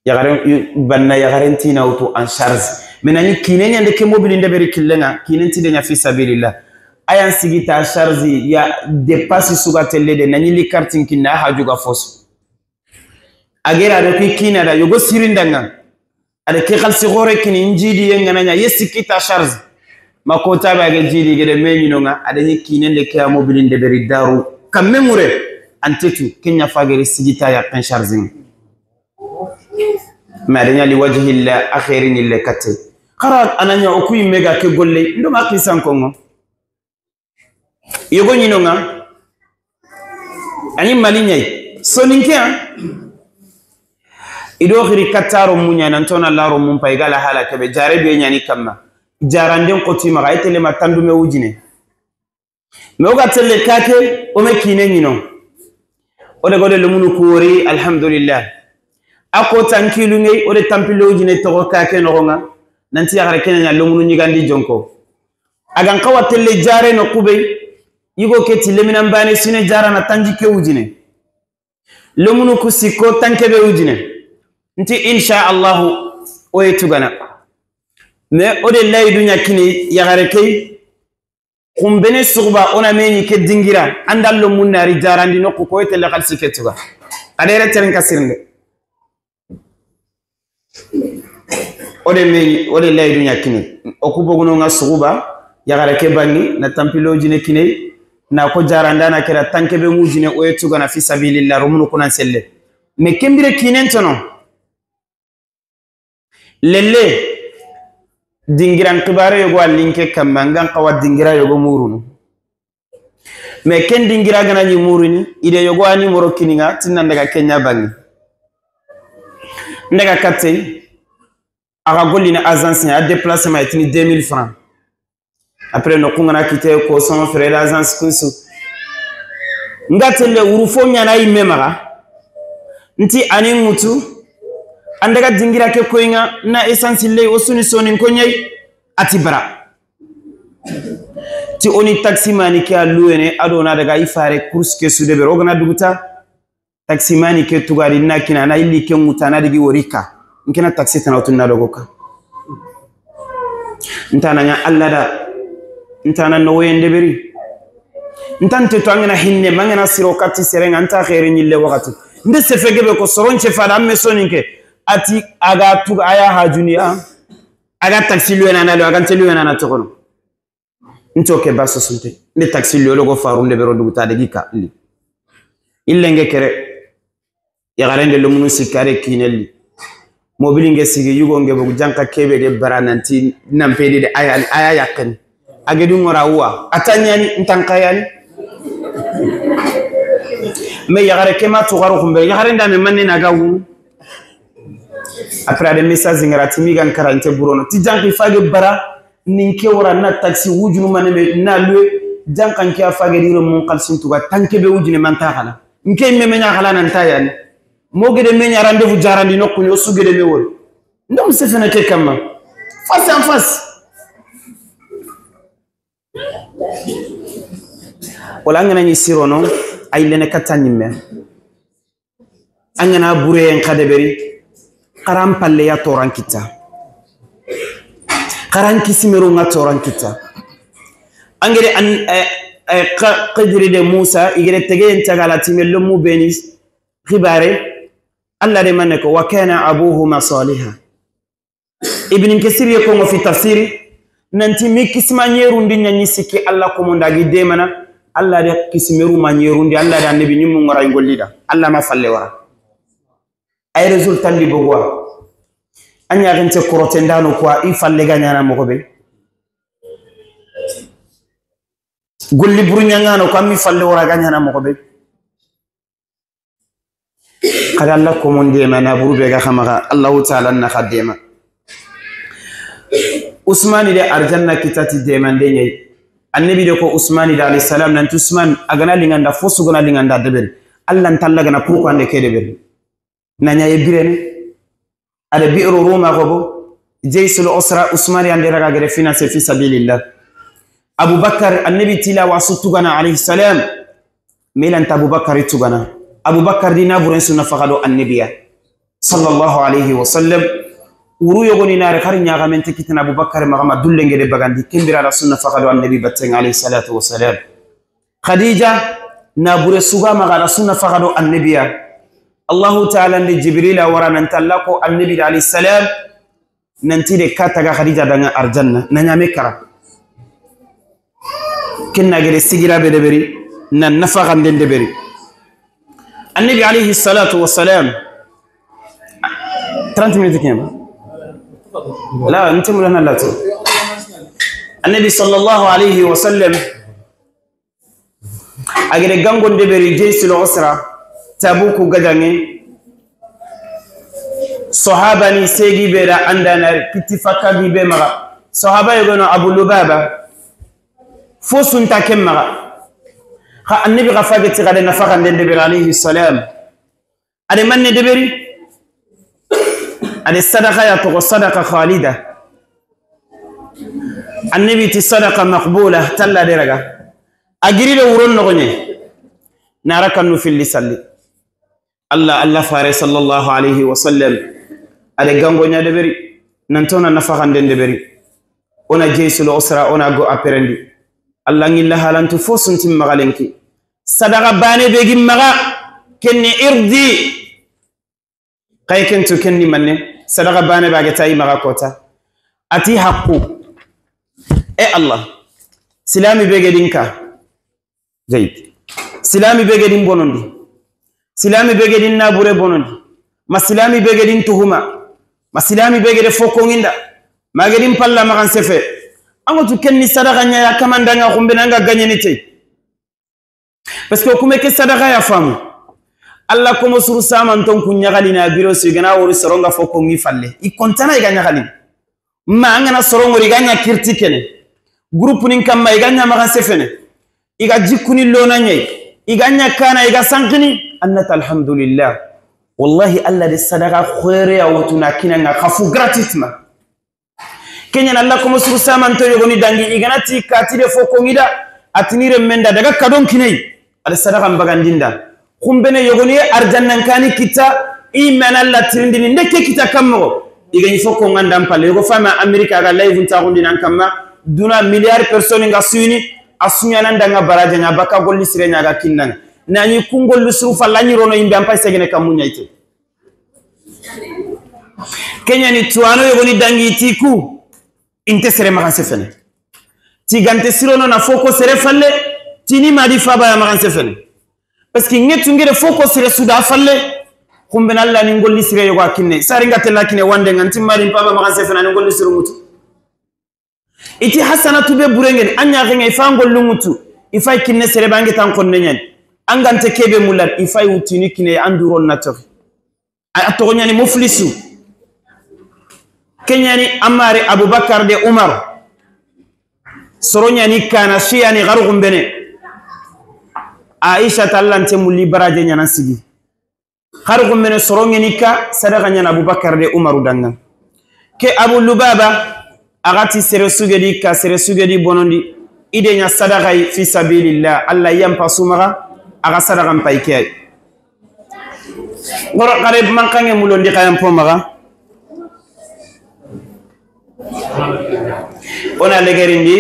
Yaxaren, banna yaxaren tina wutu en charge. Mais nani kine ɲande ke mobili ndeberi killenga, kinen ti de ɲa fi sabilillah. Ayan sigi ta charge ya dépasse suga telle de, nani li kartin kinna haju ga fosu. A gera de ki kina da yogo sirindanga. A de ke xalsi xore kini njidi yengana ɲa ye sikki ta charge. Ma ko tabe a ge jidi gede me ɲinonga, a de ni kinen de ke a mobili ndeberi daru. Kamme ŋure, antetu, ke ɲa fagere sigi ta yaqqen charge. Mais a da ɲa li wajihillah, a xeeri ɲille katte. Xara a na ɲa o kuyi mega ke golle, ndo ma xisan kongo. Yogo ɲinonga, a ni Mali ɲayi, soninke a. I do xiri kattaro muɲa, nan tona laro mun pay, gala hala kebe, jare be ɲani kamma. Jaranden xoti maxa, a yi tele ma tandume wujine. Mais o ga telle kake, o me kine ɲino. O de gode lomunu kuwori, alhamdulillah. A ko tankilu ŋey, o de tampilo jine toxo kake noxonga. Nanti yaxare kene ɲa lomunu ɲigandi jonko. A gan xawa telle jare no kube, yigo ke ti leminan bane sine jarana tanji ke wujine. Lomunu ku sikko tanke be wujine. Nti insha Allahu, o ye tugana. Mais o de layidu ɲa kini yaxare key. Xumbene suxuba, o na meɲi ke dingira, anda lo munnari jarandi no ku koy tele xalsi ke tuga. A de re teren ka sirinde. O de meɲi, o de layidu ɲa kini. O ku boguno nga suxuba, yaxare ke bangi, na tampilo jine kine, na ko jaranda na kera tanke be ŋujine, o ye tugana fi sabilillah, romunu kunan selle. Mais kembire kinen tono. Lelle, dingiran xibare yogo a linke kamma, ngan xawa dingira yogo murunu. Mais ken dingira gana ɲi murini, ide yogo ani moro kininga, tinna ndaga kenya bangi. Ndaga katte, a ga gollini agence ɲa, a déplacement, a tini deux mille francs. Après, no kungana kite ko son frère agence kunsu. Nga telle wuru fo ɲana yimme maxa. Nti ani ŋutu. Andaga dingira ke koyinga na essence ley o suni sonin ko ɲayi. Ati bara. Ti oni taxi mani ke a luwene, ado na daga i fare course ke su debere. O gana duguta. Taximani ke tugari na kina, na illi ke ŋuta, na digi wori ka. Nkena taxi tana wutu na dogo ka. Ntana ɲa Alla da. Ntana no woyende beri. Ntan te to angana hinne, mangana siro katti serenga, nta xeeri ɲille waxati. Nde sefe gebe ko soron ce fada amme soninke. Ati a ga tuga a ya hajuni a. A ga taxi luwena na lo, a ga nte luwena na toxono. Nto ke baso sunte. Nde taxi lolo go farunde bero duguta de gika li. Illenge kere. Yaxarende lomunu sikkare kinelli. Mobili nge sigi yugo nge bogu janka kebe de bara nanti nampedi de aya aya yakken. Age du ngora wa atanyani ntankayani. Me yaxare kema tuxaru xumbe yaxare ndame manne na gawu. Après ade message ngara timi gan karante burono ti janki fage bara. Ninke wara na taxi wujunu maneme na lue. Jankan ke a fage diro mun xalsin tuga tanke be wujune manta xala. Nke me me ɲa xala nan tayani. Mo gede me ɲa rendez-vous jarandi nokku ɲo su gede me wori. Ndom se fena ke kamma. Face en face. Wala ngana ni sirono ay lene katanyime. An gana bureyen xa deberi, xaran palle ya toran kitta. Xaran kisimeru nga toran kitta. Angere an eh, eh, xa- Xidiri de Musa, igere tegeyen tagala time lomu beni xibare, Allah de manne ko, "Wa kana abuhuma saliha." Ibn Kasir ye kongo fi tafsiri, nanti mi kisima ɲerundi ɲaɲi sikki Allah komondagi demana, Allah de kisimeru ma ɲerundi, Allah de annabi ɲimmu ngara ingolli da, Allah ma falle wara. Ay résultat ndi bogwa. Anya gente korote ndano kwa i falle ga ɲana mogo be. Golli buru ɲangano kwa mi falle wara ga ɲana mogo be. Xada Allah komon dema na buru be ga xamaxa Allahu Taala na xa dema. Usmani de arjanna kitati demande ɲayi. Annabi de ko Usmani de alayhi salam nanti Usman a gana linganda fo su gana linganda deberi. Allah ntalla gana pourquoi nde ke deberi. Na ɲaye birene. Ada bi'ru Ruma gobo. Jaysul usra Usmani ande raga gere finance fi sabilillah. Abubakar annabi tila wa su tugana alayhi salam. Milanta Abubakar tugana. Abubakar di naburen su nafaxa do annabiya. Sallallahu alayhi wa sallam. Wuru yogoni nare xari ɲaxamente kitana Abubakar maxama dullengede bagandi. Kembira da su nafaxa do annabi batten alayhi salatu wa salam. Khadija nabure suga maxa da su nafaxa do annabiya. Allahu Taala nde Jibrila wara nan talla ko annabi da alayhi salam. Nanti de ka taga Khadija danga arjanna na ɲame kara. Kenna gede sigira be deberi na nafaxanden deberi. Annabi alayhi salatu wa salam. Trente minutes kema. La ntemula na lato. Annabi sallallahu alayhi wa sallam. Agede gangon deberi Jaysul usra Tabuku gajange. Sahaba ni segi be da andana kiti fakka gi be maxa. Sahaba yogono Abu Lubaba. Fo sunta ken maxa. Xa annabi xa fage ti xade nafaxanden deberi alayhi salam. Ade manne deberi. Ade sadaqa ya toxo sadaqa khalida. Annabi ti sadaqa maqbula talla de raga. A giri do wuron noxoɲe. Na ra kannu filli salli. Allah Allah fare sallallahu alayhi wa sallam. Ade gangoɲa deberi. Nantona nafaxanden deberi. Ona Jaysul usra ona go aperendi. Allah ngilla halantu fo sunti maxalenki. Sadaqa bane be gi maxa. Kenni irdi. Xay ken tu kenni manne sadaqa bane bage tayi maxa kota. Ati haqqu. E Allah. Silami bege dinka. Jayid. Silami bege din bonondi. Silami bege din nabure bonondi. Ma silami bege din tuhuma. Ma silami bege de foko nginda. Ma ge din palla maxan sefe. Ango tu kenni sadaqa ɲaya kamandanga xumbe nanga gaɲeni tey. Parce que kume ke sadaqa ya famu. Allah komo suru saman ton ku ɲaxalini a biro su i gana wori soronga fo ko ngi falle. I kontana i ga ɲaxalini. Ma an gana sorongo i ga ɲa kirti kene. Groupe nin kamma i ga ɲa maxa sefene. I ga jikkuni lona ɲayi. I ga ɲa kana i ga sankini. Annata alhamdulillah. Wallahi Allah de sadaqa khoire ya wotuna kinanga khafu gratuitement. Kenyan Allah komo suru samanto yogoni dangi i gana ti kati de fo ko ngida atinire menda daga kadon kinai. Ada sadaqa bagandinda. Kumbene yogoni arjannan kani kita i men Allah tirindini nde ke kita kammo. I gani fo ko nganda mpalle yogo fama America ga live nta gundi nan kamma duna milliard personne nga suini asunya nan danga baraja nya baka golli sire nya ga kinnan. Nani kungollu suru falla ni rono imbe ampa segene kamunya ite. Kenyani tuwano yogoni dangi ti ku inte sere maxa sefene. Ti ga nta sirono na fo ko sere falle, ti ni ma di faba ya maxan sefene. Parce que ŋetu ŋere fo ko sere su da falle, xumbene Alla ni ŋolli sire yogo a kinne. Sari nga tella kine wande ŋa nti ma di n paba maxan sefene ni ŋolli siru ŋutu. I ti hasanatu be bure ŋeni, a ɲaxe ŋa i fa ŋollu ŋutu, i fa i kinne sere ba ŋe tan xonne ɲani. An ga nta kebe mulla, i fa i wutini kine an duron na toxi. A, a toxo ɲani Muflisu. Ke ɲani Amare Abubakar de Umar. Soro ɲani kana siyani xaru xumbene. Aisha ta Alla nte mulli baraje ɲana sigi. Xaru xumbene soro ŋeni ka sadaxa ɲana Abubakar de Umaru danŋa. Ke Abu Lubaba, a ga ti sere su ga di ka sere su ga di bonondi, i de ɲa sadaxa yi fi sabilillah, Alla yampa su maxa, a ga sadaxa n pay ke yi. Ngoro xare manxanŋe mulondi xayan po maxa. O na legerindi.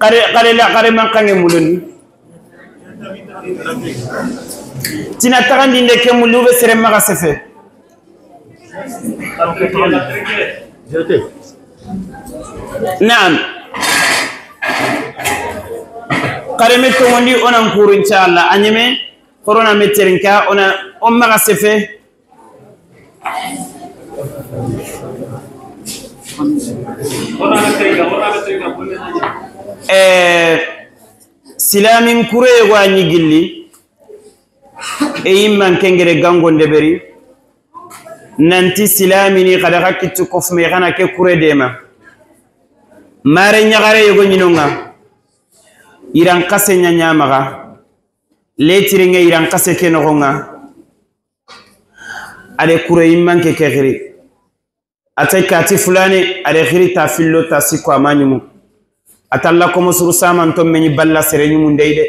Xare, xare la, xare manxanŋe mulondi. Ti na taxandinde ke mulli u be sere maxa sefe. Naam. Xare me toŋondi o na n kuru, inchallah. A ɲeme, xoro na me terinka, o na o maxa sefe. Eh, silamin kure yogo a ɲi gilli. E yimman kengere gango ndeberi. Nanti silamini xada xa kittu kofume xana ke kure dema. Mare ɲaxare yogo ɲinonŋa. Iran xase ɲa ɲamaxa. Letiri ŋe iran xase ke noxonŋa. A de kure yimman ke ke xiri. A ta kati fulane, a de xiri ta fillo ta sikko a ma ɲumu. A ta Alla komo suru saman to me ɲi balla sere ɲumu ndey de.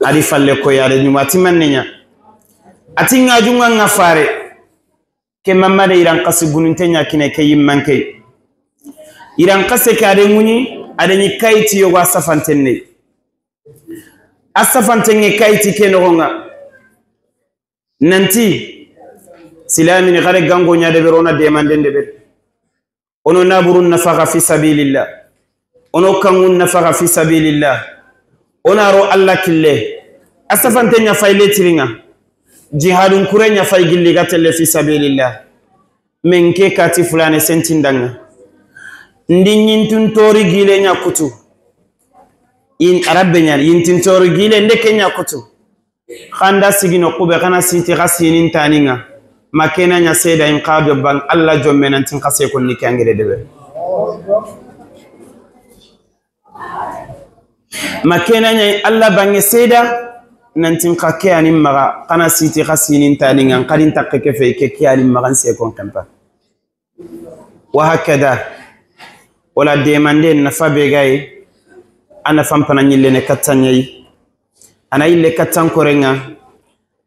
A di falle ko ya de ɲumu a ti manne ɲa. A ti ŋa junŋa ŋa fare. Ke mamma de iran xasi gununte ɲa kine ke yimman ke. Iran xase ke a de ŋuɲi, a de ɲi kayiti yogo a safanten ne. A safanten ŋe kayiti ke noxonŋa. Nanti, silamini xare gango ɲa deberi, o na demanden deberi. O no naburun nafaxa fi sabilillah. O no kanŋun nafaxa fi sabilillah. O na ro Alla kille. A safante ɲa fay letiriŋa. Jihadun kure ɲa fay gilli ga telle fi sabilillah. Men ke kati fulane sentindaŋa. Ndi ɲintun tori gile ɲa kutu. In Arabbe ɲani, yintin tori gile nde ke ɲa kutu. Xanda sigi no kube xana siti xa sinin taniŋa. Ma kena ɲa seda in xa do ban Alla jomme nantin xa se konni ke angere debe. Ma kena ɲa Alla bange seda nantin xa ke ani maxa xana siti xa sinin taniŋa xadin takke ke fe ke ke ani maxa se kon kempa. Wa hakada. Wala demande nafa be gayi. A nafa n pana ɲillene kattanɲayi. A na yille kattan korenŋa.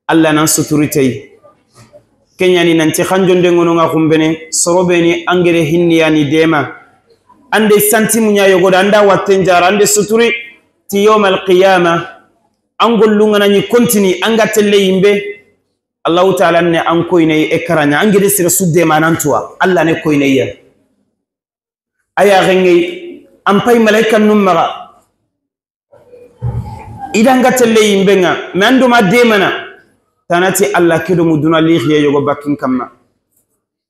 Alla nan suturiteyi. Keɲani nanti xanjonde ŋono ŋa xumbene soro be ni angere hinni yani dema. Ande santi muɲa yogoda anda watten jara ande suturi ti yawmal qiyama. An gollu ŋana ɲi kontini anga telle yimbe. Allahu Taala ne an koyne e karaɲa, an gede sere su dema nan tuwa, Alla ne koyne ya. Aya gengey, an pay malaikan num maxa. Idanga telle yimbe ŋa, me an do ma demana. Tanati Alla kedo mu duna lixiye yogo bakin kamma.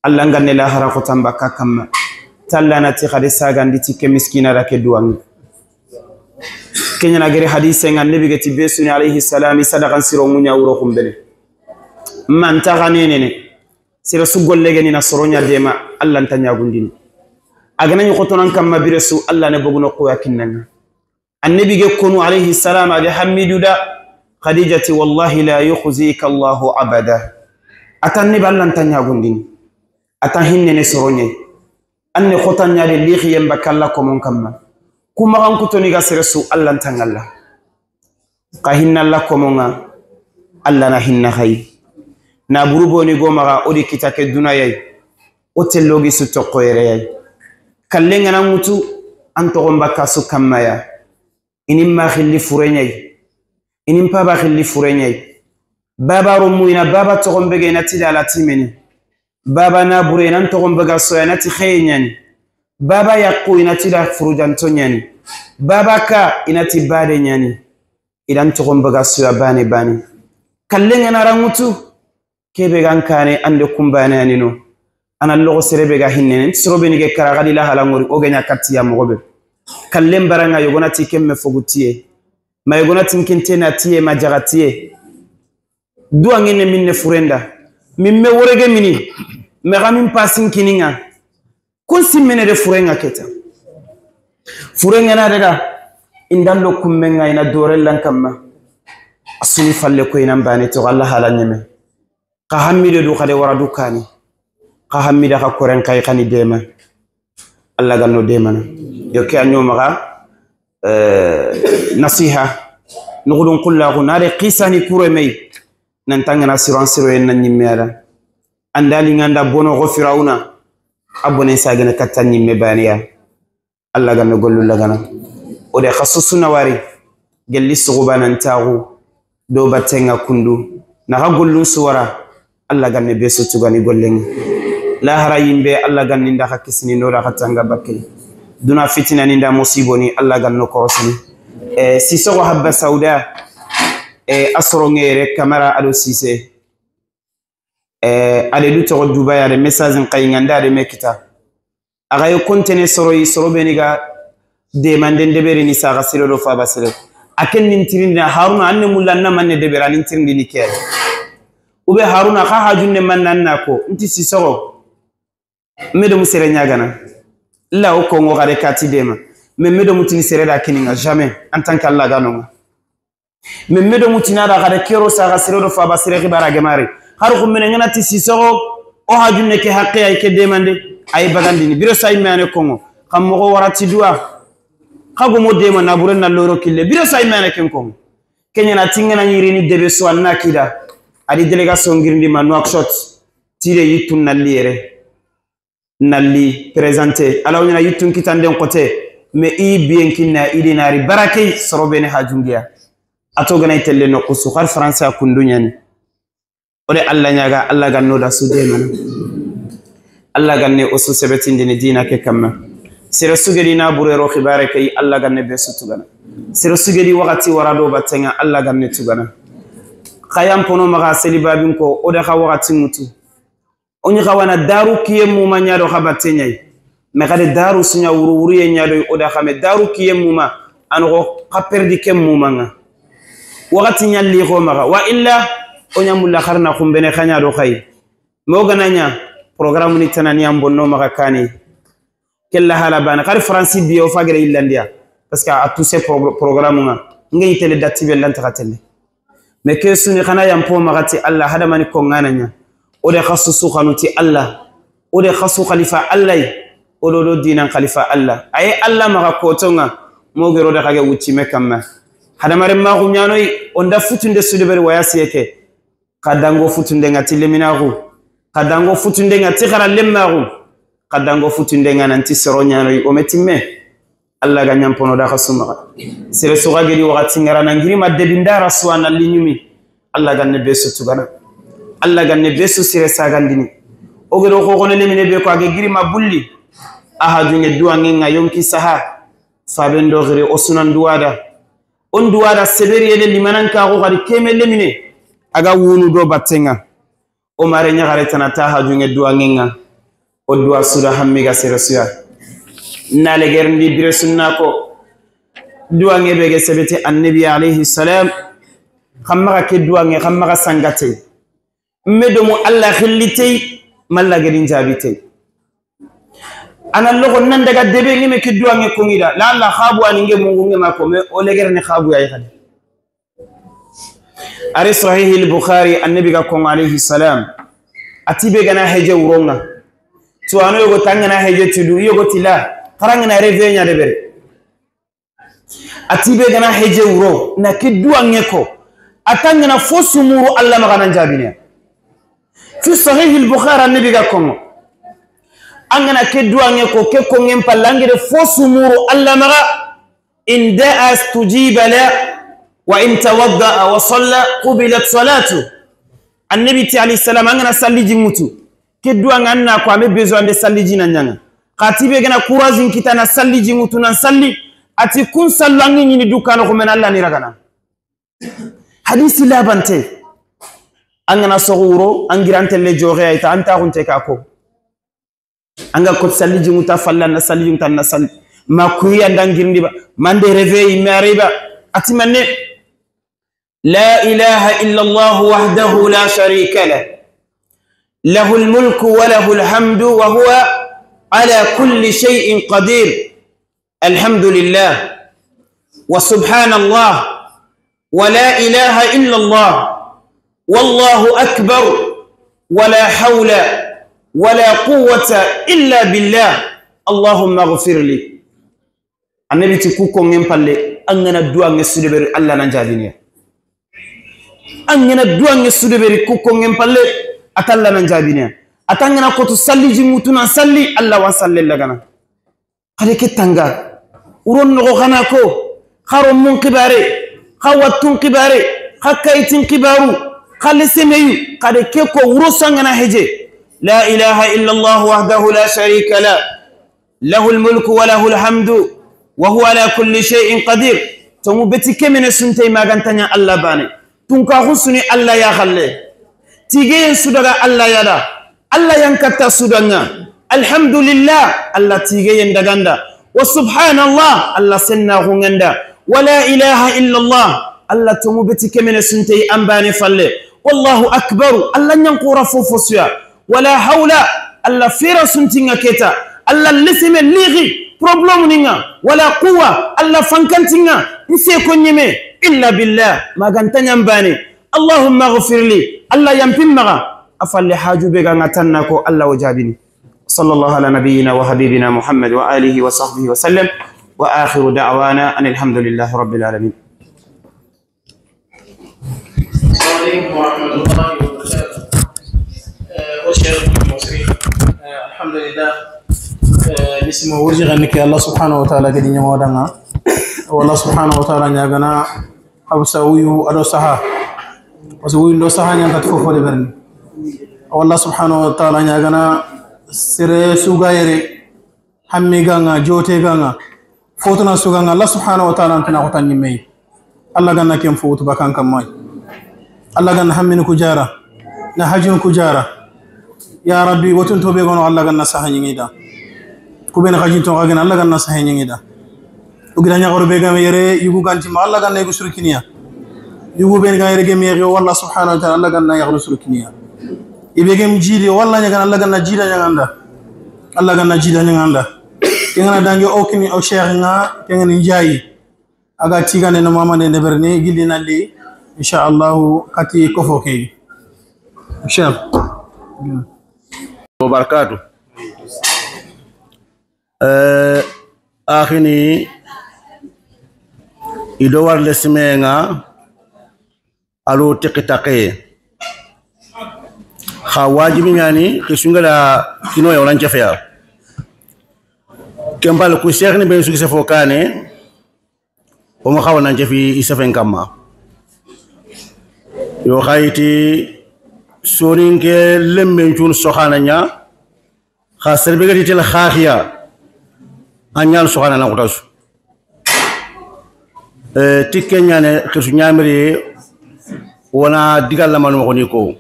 Alla nga ne lahara ko tamba ka kamma. Talla na ti xade sagandi ti ke miskina da ke duwangi. Keɲana gere hadise ŋa Nabi geti besuni alayhi salam sadakan siro ŋuɲa wuro xumbene. Man taxa nenene. Sira su golle geni na soroɲa dema Alla nta ɲagundini. A gana ɲi xotonan kamma bire su Alla ne boguno koya kinnanga. Annabi ge konu alayhi salam a ge hamidu da. Khadija ti wallahi la yukhzika Allahu abada. Ata Annabi Alla nta ɲagundini. Ata hinnene soroɲe. Anne xota ɲade lixiyen ba kalla komon kamma. Kuma xan kutoni ga sere su Alla nta ŋalla. Xa hinna Alla komo ŋa, Alla na hinna xayi. Na buru boni go maxa, o di kita ke duna yayi. O tellogi su toxo yere yayi. Kalle ŋana ŋutu, an toxon bakka su kamma ya. Inin ma xilli fure ɲayi. Inin paba xilli fure ɲayi. Baba romu ina baba toxon bege ina tida la timeni. Baba na bure ina toxon bega soya na ti xeye ɲani. Baba yaxu i na ti da furujanto ɲaani. Baba ka i na ti bade ɲaani. I da n toxon baga suya bane bane. Kallen ga na ra ŋutu, kebe ga n kane ande kumbane anino. A na loxo sere be ga hinnene, n ti soro be ni ge kara xadi la hala ŋori, o ge ɲa katti ya moxo be. Kallen bara ŋa yogo na ti kemme fogu tiye. Ma yogo na ti n kinte na tiye, ma jaxa tiye. Duwa ŋene minne furenda. Min me worege mini. Me ga min pasin kini ŋa. Kun simmene de furenga keta. Furenga na daga. Indan lo kummenga ina dore lan kamma. A suni falle ko ina mbane to Allah hala ɲeme. Xa hammide du xade wara du kani. Xa hammida xa koren kay xani dema. Allah ganno demana. Yo ke a ɲo maxa, eh, nasiha. Nuxudun xullaxu na de xisani kure mey. Nan tangana siran siro yen na ɲimme ada. Andali nganda bono go Firawuna. A bonen sagene katta ɲimme baniya. Allah ganno gollu lagana. O de xasu suna wari. Gelli suguba nan taxu. Do battenga kundu. Naxa gollun suwara. Allah ganne be su tugani gollenga. Lahara yimbe Allah ganni nda xa kisini no da xa tanga bakke. Duna fitina ni nda musibo ni Allah ganno korosini. E, Sissoko Habba Sauda. E, a soro ngere Kamara ado Sise. E, ade du toxo Dubai ade message n xayi nganda ade me kita. A ga yo kontene soro yi, soro be ni ga demande n deberi ni saxa sire do faba sire. A ken nin tirindi na Haruna, anne mulla na manne deberi, a nin tirindi ni ke. Ube Haruna, xa hajunne manna anna ko, n ti Sissoko. Me do mu sere ɲagana. La o ko ngo gare kati dema. Mais me do mu tini sere da kininga, jamais, en tant que Allah gano nga. Mais me do mutina da xade kero saxa sire do faba sire xibara gemari. Har xu mene ngana ti Sissoko, o hajunne ke haqqe ay ke demande, ay bagandini. Biro say mane kongo. Xam moxo warati duwa. Xa gomo dema na buren na loro kille. Biro say mane ken kongo. Kenya na tingana ɲirini debe so anna kida. Adi délégation ngirindi ma Nouakchott. Tire yittun na liyere. Nalli présenté. Ala wona yittun kitanden xote. Mais i biyen kinna i dinari barakey soro bene hajungiya. A to gana i telle no kusu, har France a kundu ɲani. O de Allah ɲaga, Allah ganno da su demana. Allah ganne o su sebetindini dina ke kamma. Sere sugedi na burero xibare kay, Allah ganne be su tugana. Sere sugedi waxati wara do battenga, Allah ganne tugana. Xayan pono maxa seli babin ko, o de xa waxati ŋutu. O ɲi xawana daru kiye muma ɲado xa batte ɲayi. Me xade daru suɲa wuru wuru ye ɲado o da xame daru kiye muma. Ano xa perdi ke muma nga. Waxati ɲa li xo maxa. Wa illa o ɲa mulla xarna xumbene xa ɲado xayi. Me o gana ɲa programme ni tanani an bonno maxa kani. Kella hala bana. Xari France bi o fagere illandiya. Parce que a touché pro-, programme nga. Nge itele datti be lanta xatelle. Mais ke suni xana yampo maxati Allah hadamani ko ngana ɲa. O de xasu su xanuti Allah. O de xasu xalifa Allah yi. O do do dinan xalifa Allah. Aye Allah maxa kotonga. Mogero de xage wucci me kamma. Hadamare maxu ɲanoyi. Onda futunde sudeberi waya siyeke. Xa dango futunde nga ti leminaxu. Xa dango futunde nga ti xara lemmaxu. Xa dango futunde nga nanti soro ɲanoyi. O me timme. Allah ga ɲampono da xa sumaxa. Sere suxa gedi waxati ngara na ngiri ma debindara suwa na liɲumi. Allah ganne be su tugana. Allah ganne be su sire sagandini. O gedo xoxone lemine be ko a ge giri ma bulli. A hajunge duwange nga yonki saha. Faben do xiri o sunan duwada. On duwada seberi yede limanan ka xo xadi keme lemine. A ga wunu do battenga. O mare ɲaxare tana ta hajunge duwangenga. O duwa suda hammi ga sere suya. Na legerndi bire sunna ko. Duwange be ge sebete annabi alayhi salam. Xammaxa ke duwange, xammaxa sangate. Me do mu Allah xillitey, malla gedin jabitey. Ana loxo nan daga debe ngeme ke duwange kongida. La Allah xabu ani nge mungu nge mako, me o legerne xabu yayi xadi. Ari Sahih al-Bukhari, annabi ga kongo alayhi salam. Ati be gana heje wuronga. Tuwano yogo tangana heje tudu, yogo tila. Karangana reve ɲa debere. Ati be gana heje wuro, na ke duwange ko. Atangana fo sumuru Allah magana jabine. Fi Sahih al-Bukhari, annabi ga kongo. Angana ke duwange ko, ke kongen pallangede fo sumuru Allah maga. In da'a stujiba la, wa in tawadda'a wa salla, qubilat salatu. Annabi ti alayhi salam, an gana salliji ŋutu. Ke duwa nga anna ko ame besoin de salliji na ɲanga. Xa ti be ga na courage n kita na salli, ji ŋutu na n salli, a ti kun sallu an ŋi ɲini du xa noxo men, Alla ni ragana. Hadisi labante. An ga na soxu wuro, an giran telle joxe ay ta, an ta xunte ka ko. An ga ko salli, ji ŋutu a falla, na salli, ji ŋutu na salli. Ma kuyi an da n girindi ba, ma n de réveil, ma riba. A ti manne. لا إله إلا الله وحده لا شريك له، له الملك وله الحمد وهو على كل شيء قدير. الحمد لله، وسبحان الله، ولا إله إلا الله، والله أكبر، ولا حول ولا قوة إلا بالله. اللهم اغفر لي. Annabi ti ku konŋen palle, an ga na duwa ŋe su deberi, Alla na n jaabini ya. An ga na duwa ŋe su deberi ku konŋen palle, a ta Alla na n jaabini ya. A ta an ga na kotu salli, ji ŋutu na n salli, Alla wa n salle lagana. Xade ke tanga. Wuron noxo xa na ko, xa ro mun xibaare, xa wattun xibaare, xa kayitin xibaaru, xa lesemeyu, xade ke ko wuro su an ga na heje. لا إله إلا الله وحده لا شريك له، له الملك وله الحمد وهو على كل شيء قدير. Tonŋu beti kemene sunte, ma ga nta ɲa Alla baane. Tunkaxu su ni Alla ya xalle. Tigeyen su daga Alla ya da. Alla yan katta su da ŋa. Alhamdulillah, Alla tigeyen daga n da. Wa subhanallah, Alla sennaxu ŋa n da. Wa la ilaha illallah, Alla tonŋu beti kemene sunte an baane falle. Wallahu akbaru, Alla ɲankora fofo su ya. Wala hawla, Alla fera sunti ŋa ke ta, Alla leseme lixi problème ni ŋa, wala quwwa, Alla fankanti ŋa, n se ko ɲeme, illa billah, ma ga nta ɲa n baane. Allahumma ghfir li, Alla yanpi n maxa, a falle haju be ga ŋa tanna ko, Alla wo jaabini. صلى الله على نبينا وحبيبنا محمد وآله وصحبه وسلم، وآخر دعوانا أن الحمد لله رب العالمين. السلام عليكم ورحمة الله وبركاته. Eh, o Cheikh Mousri, eh, alhamdulillah. Eh, bisimo wurji ganni ke Allah subhanahu wa ta'ala gedi ɲamo danga. Wala subhanahu wa ta'ala ɲagana habsa wuyu ado saha. Parce que wuyu ndo saha ɲan kat fofo de berni. Wala subhanahu wa ta'ala ɲagana sere suga yere. Hammi ganga, jote ganga, fotuna su ganga, Allah subhanahu wa ta'ala ntina xota ɲimme. Allah ganna ken fotu bakan kamma. Allah ganna hammini ku jara, na hajun ku jara. Ya Rabbi, wotun tobe gono Allah ganna saha ɲingi da. Ku ben hajun to gana Allah ganna saha ɲingi da. U gira ɲaxaru be game yere, yugu ganti ma Allah ganna yugu surkiniya. Yugu ben ga yere game yere, wala subhanahu wa ta'ala Allah ganna yaxaru surkiniya. Ibe gem jidi, wala ɲagana, Allah ganna jida ɲaganda. Allah ganna jida ɲaganda. Kengana dangi o kini o Cheikh nga, kengani njayi. Aga tigane no mama ne neberni, gilli nalli, insha Allah, kati kofo ke. Cheikh. Wa barakatuh. Eh, axini, i do war lesime nga, alo tiki take. Xa wajibi ɲani, xi sungala kino ya wala n cefeya. Kembal ku Cheikh ni ben sugi sefo kane, o ma xawa nan cefi i sefen kamma. Yo xayiti soninke lemmen cun soxana ɲa, xa serbegati tel xaxiya, a ɲan soxana na xutasu. Eh, tikke ɲane, xirsu ɲamiri, wona diga lamanu xoni ko.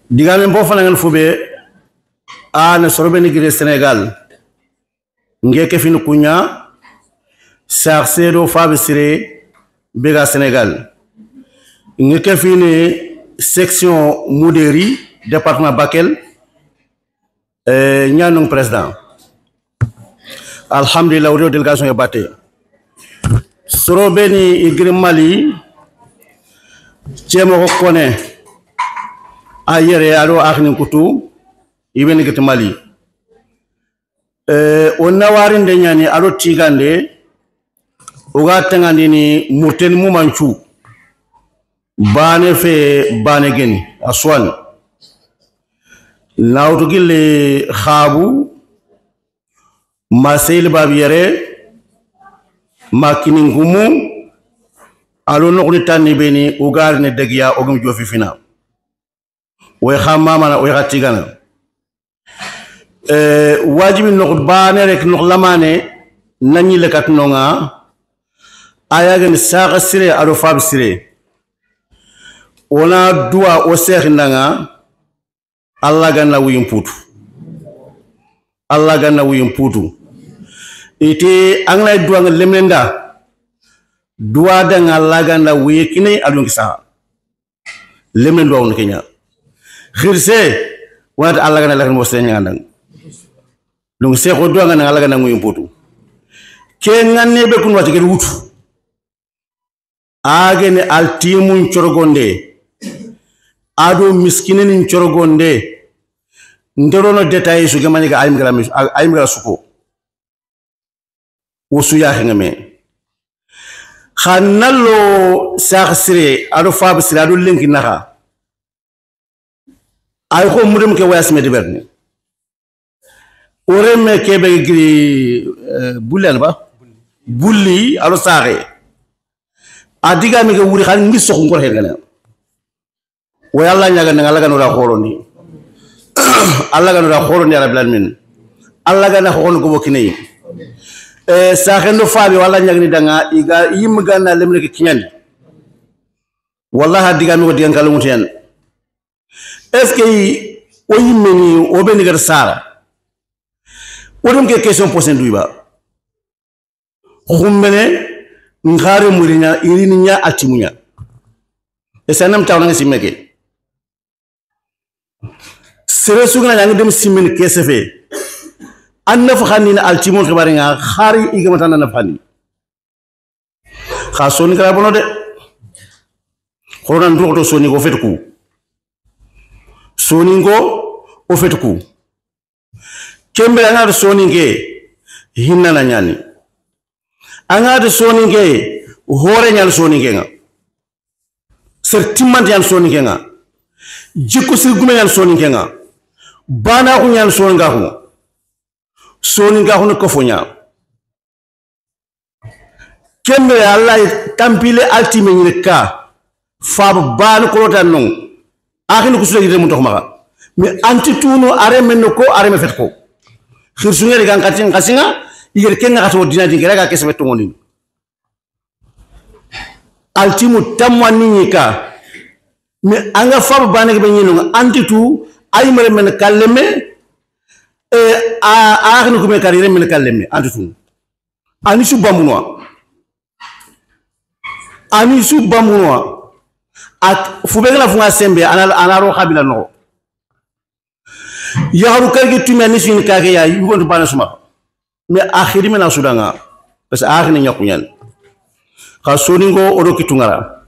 Diga men bo fana ngan fube, a na sorobe ni gire Sénégal. Nge ke fini kuɲa, Sarsedo Fabe Sire, bega Sénégal. Nge ke fini section Moudéri, département Bakel, eh, ɲanung président. Alhamdulillah, o délégation e batte. Soro beni i giri Mali, cemo ko kone, a yere, ado axini kutu, i beni giti Mali. Eh, o nawarinde ɲani, ado tigande, o ga tengandini Murteni Mumancu, bane fe, bane geni, Aswan. Nawtu gilli Xabu, ma Seyil Babiyere, ma Kininkumu, alo noxuni tanni beni, o garini degiya, o gim jofi fina. Oy xa mamana, oy xa tigana. Eh, wajibi noxo baane rek, noxo lamaane, na ɲi le kat no ŋa, a ya ga ni saxa sire, a do faabu sire. O na duwa o seexi nda ŋa, Alla ga na wuyin putu. Alla ga na wuyin putu. I ti an ga na duwa ŋa lemine nda, duwa da ŋa Alla ga na wuyi kini a do n kisa. Lemine duwa o ni ke ɲa. Xirise, wonati Alla ga na laxin mo sere ɲa nda ŋa. Donc, seexo duwa ŋa na Alla ga na wuyin putu. Ke ŋa ne be kun wati gel wutu. A ga ni altimun corogonde, a do miskinen corogonde, ndorono détail su gemani ga ayim gara mis-, a-, ayim gara suko. Wo su ya xengeme. Xa na lo saxa sire, a do faabu sire, a do lenki naxa. Ay xo mudum ke wayas me deberni. O reme ke be giri, eh, bulli an ba? Bulli, a do saxe. A diga mi ke wuri xan ngi soxu ngor hengana. Wo Alla ɲaga na Alla ga no da xorondi. Alla ga no da xorondi ya Rabbil Alamin. Alla ga na xon ko bokine. Eh, saxe ndo faabe wala ɲagani da ŋa, i ga yim ga na lemine ke kiɲandi. Wallahi, a diga mi ko digan kala mutiyan. Est-ce que o yimme ni o be ni gar sara? O dem ke question posé ndu ba. Xumbene, n xare muriɲa, iriɲa, atimuɲa. E sanam tawna ngi simme ke. Sere su ga na ɲa ngi dem simmen ke sefe. An nafa xanni na altimon xibare ŋa, xari i ga ma tana nafa xanni. Xa Soninkara bono de. Xorona nduxoto Soninko fetiku. Soninko o fetiku. Kembe a ŋa ti Soninke, hinnana ɲani. A ŋa ti Soninke, hore ɲani Soninke ŋa. Ser timmante ɲani Soninke ŋa. Jikku siri gume ɲani Soninke ŋa. Banaxu ɲani Soninkaxu. Soninkaxu ni kofo ɲa. Kembe Alla tampile altime ɲini ka. Faba bani kolota non. Axini kusuda gide mun toxo maxa. Mais anti tunu are men ko are me fet ko. Xirsu ngere gan katin xasinga, igere kenga xato dina di gere ga kese beto ngoni. Altimu tamwa ni ka. Mais anga faba bani ke be ɲino anti tu ay mere men kalleme. E a, axini kume kari re men kalleme anti tu. Ani su bambunoa. Ani su bambunoa. At fubegla funga sembe ana, ana ro xabila no. Yaxaru kargi tumi ani su ni kake ya yugo to bana suma. Mais axiri mena sudanga. Parce que axini ɲakuɲan. Xa Soninko o do kitungara.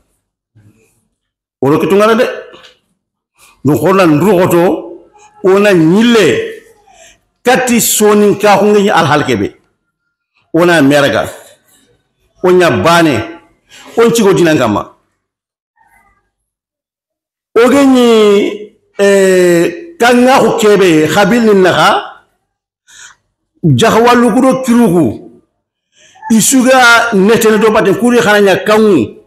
O do kitungara de. Dun xorna nduxoto, o na ɲille kati Soninkaxu ngi ɲi alhalke be. O na meraga. O ɲa bane. O ncigo dinan kama. O ge ɲi, eh, kangaxu kebe, xabil ni naxa, jaxawalu kudo kiruxu. Isuga netene do baten kuri xana ɲa kangu.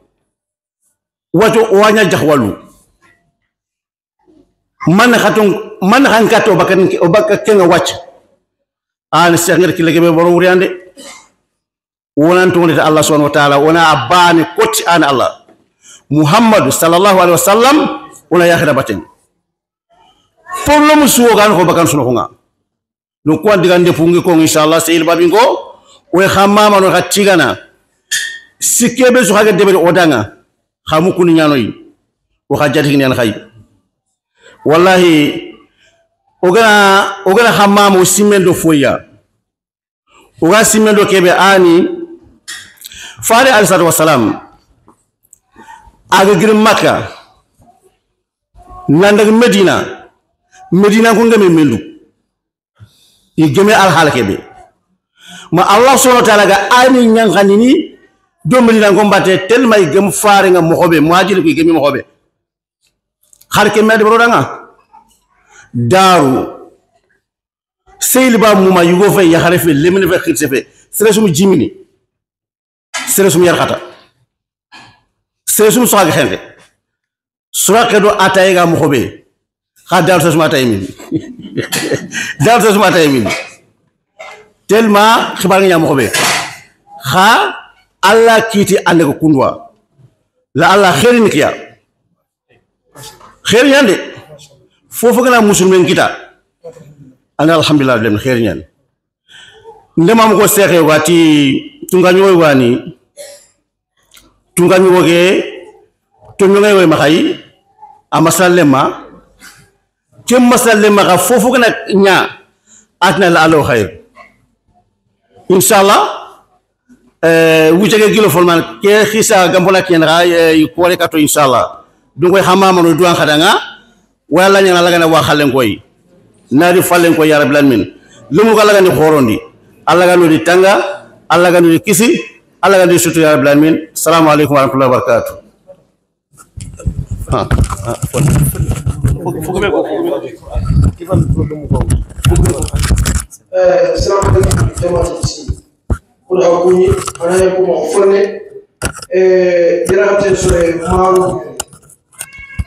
Wato o wa ɲa jaxwalu. Man xaton, man xan kato o baka, o baka kenga wacc. An sengir kile kebe boro wuriyande. Wonan to Allah subhanahu wa ta'ala, wona abani koti an Allah. Muhammad sallallahu alaihi wasallam, wona yaxira baten. Problème suwo gan ko bakan suno nga. No ko andi gande pungi ko inshallah seyil babingo. O xa mama no xa tigana. Sikke be su xa ga debe o danga. Xa mu kuni ɲanoyi. O xa jati ni an xay. Wallahi, o gana, o gana xa mama o simen do foya. O ga simen do kebe ani. Fare alayhi salatu wassalam. A ga giri Makka. Nan daga Medina. Medina ko ngame mendu. I geme alhala kebe. Ma Allah subhanahu wa ta'ala ga ani ɲanxanini do Medina ngombate telma i gem fare nga moxobe, muhajiri ko i gemi moxobe. Xar ke mede boro danga. Daru. Seyil ba muma yugo fe yaxare fe lemine fe xirse fe. Sere sum jimini. Sere sum yarxata. Sere sum soxage xente. Suraqe do ataye ga moxobe. Xa daru sere sum ataye mini. Dara ta suma ta yemini. Tellement xibaar ŋa ɲa moxo be. Xa Alla kiti ande ko kundwa. La Alla xeerin kiya. Xeeri ɲaana de. Fofo ga na musulmen kita. Ana alhamdulillah dem xeeri ɲaana. Nde mamu ko seexe wati tunga ɲogo wani. Tunga ɲogo ke to ɲogo we maxayi. A masalle ma. Ke masalle ma xa fofo ga na ɲa. Atna la alo xayr. Inshallah. Eh, wujege gilo folman ke xisa gambona ken ga, eh, kore kato inshallah. Dungo hama mano duwan xadanga. Wala ɲana lagana wa xalen koy. Nadi falen koy ya rabbil alamin. Lumu ga lagani xorondi. Alla ga no di tanga, Alla ga no di kisi, Alla ga no di sutu ya rabbil alamin. Assalamu alaikum wa rahmatullahi wa barakatuh. Ha, ha. Eh, assalamu alaikum, jama'a. Kuna hakuni, ana yi kuma fonne. Eh, jira ta so e maru.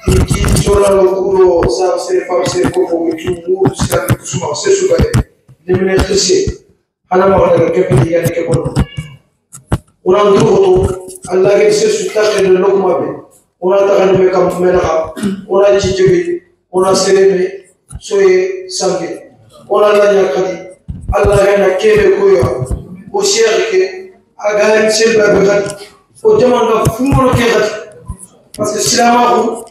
Ki, ki sona lo kudo sa se fa se ko ko ki mu sa kusuma se su ba. Ne mene xise. Hana ma wala ke pe ya ke bono. Ona nduxoto, Alla ga sesu taxe no kuma be. Ona taxani me kam me naxa. Ona jijebe, ona serebe, soye sange. Ona la ɲa xadi. Alla ga na kebe koya. O seex ke, a ga ni selba be xadi. O jamana fumono ke xadi. Parce que silamaxu,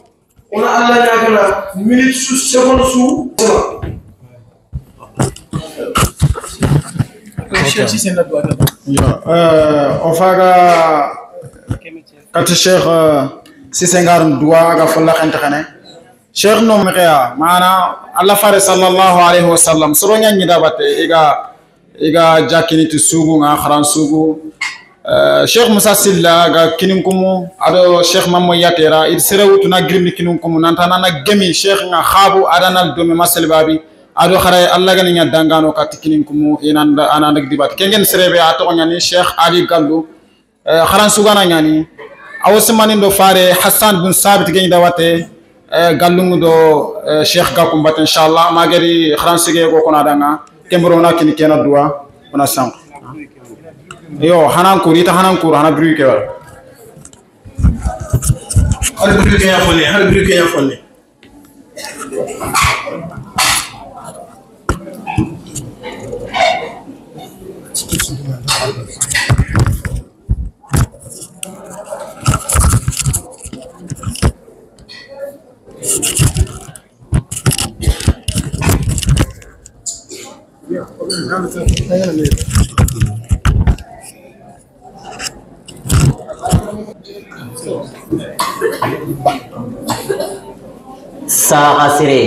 ona Alla ɲaagana minute su, seconde su. Yo, euh, o faga kati Cheikh, euh, Cissé Ngar duwa ga folla xente xane. Cheikh no me ya, mana Alla fare sallallahu alaihi wasallam soro ɲa ɲi da batte i ga I ga jakini ti sugu ŋa, xaran sugu. Eh, Cheikh Moussa Silla ga kininkumu, ado Cheikh Mammo Yatera, id sere wutu na girindi kininkumu, nanta na na gemi Cheikh ŋa xabu, ada na domi masel babi, ado xare Alla gani ɲa dangano kati kininkumu, inanda, ananda dibat. Kengen serebe a toxo ɲani Cheikh Ali Gallu, Eh, xaran sugana ɲani. Awo simani do fare Hassan bun Sabit geni dawate, eh, gallungu do, eh, Cheikh Gakumbat, inshallah. Magari xaran sige go kona danga. Kembro na kini kena duwa. Ona sang. Yo, hanan kuri, ta hanan kuri, hana bru ke wala. Har bru ke ya fone, har bru ke ya fone. Saxa sire.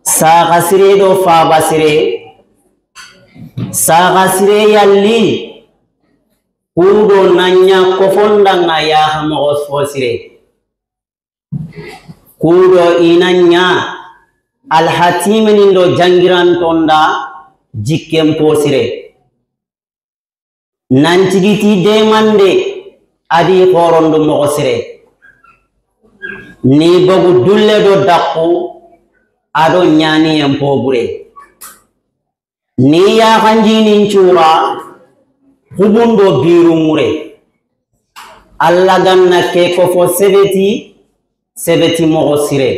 Saxa sire do faba sire. Saxa sire yalli. Kudo na ɲa kofondanga yaxa moxo fo sire. Kudo i na ɲa alhatimini ndo jangirantonda jikken po sire. Nan tigiti demande adi xorondu moxo sire. Ni bogu dulle do dakku ado ɲaniyen po bure. Ni yaxanjinin cura xubundo biru ŋure. Alla ganna ke kofo sebeti, sebeti moxo sire.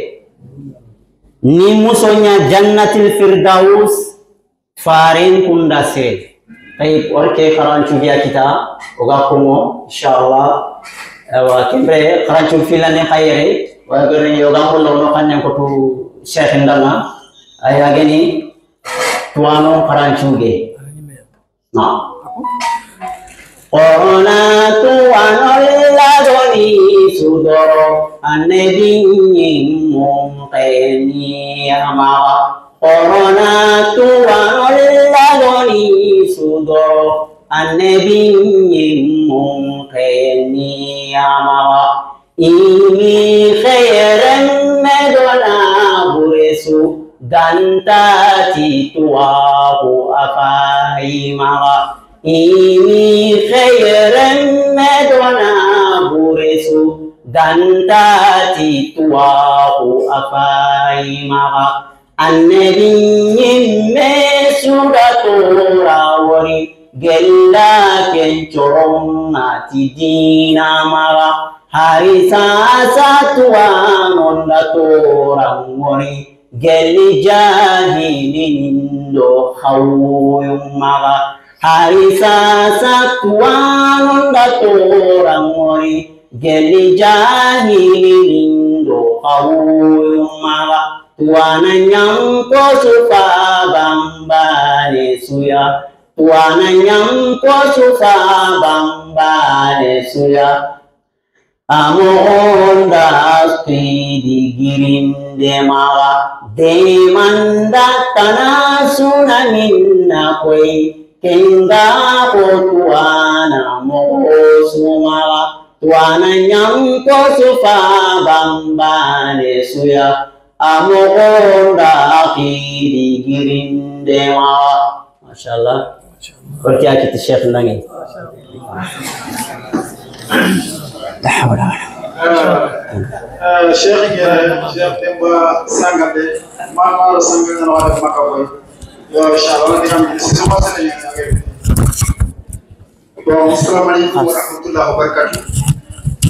Ni muso ɲa jannatil firdaus faren kunda sire. Tayib, orke xarancu biya kita, o ga komo, inshallah. Awa, kembre xarancu filane xayere, wa gere yo ga ngollo no xannen ko tu Cheikh ndanga, aya geni, Tuwano xarancuge. Na. Xorona tuwano lagoni sudoro, annabi ɲimmun xeni amaxa. Xorona tuwano lagoni sudoro, annabi ɲimmun xeni amaxa. Imi xeeren me dona buresu, ganta ti tuwaxu a fayimaxa. Imi xeeren me dona buresu, ganta ti tuwaxu a fayimaxa. Annabi ɲimme su da toora wori, gella ken coron ŋa ti diina maxa. Hari sasa tuwaanon da tooran wori, gelli jaahilinin do xawuyun maxa. Hari sasa tuwaanon da tooran wori, gelli jaahilinin do xawuyun maxa. Tuwaana ɲanko su faaban baane su ya. Tuwaana ɲanko su faaban baane su ya. A moxon da xidi girinde maxa. Deeman da tana su na minna koyi. Ken ga xo tuwaana moxo su maxa. Tuwaana ɲanko su faaban baane su ya. A moxon da xidi girinde maxa. Masha Allah. Barke a kiti Cheikh Ndangi. La hawla wala. Euh, euh, Cheikh Gere, Cheikh Demba Sangate, Mama Sangate, na wala Makaboy. Yo, inshallah, ni kam, c'est moi, c'est le. Bon, assalamu alaikum wa rahmatullahi wa barakatuh.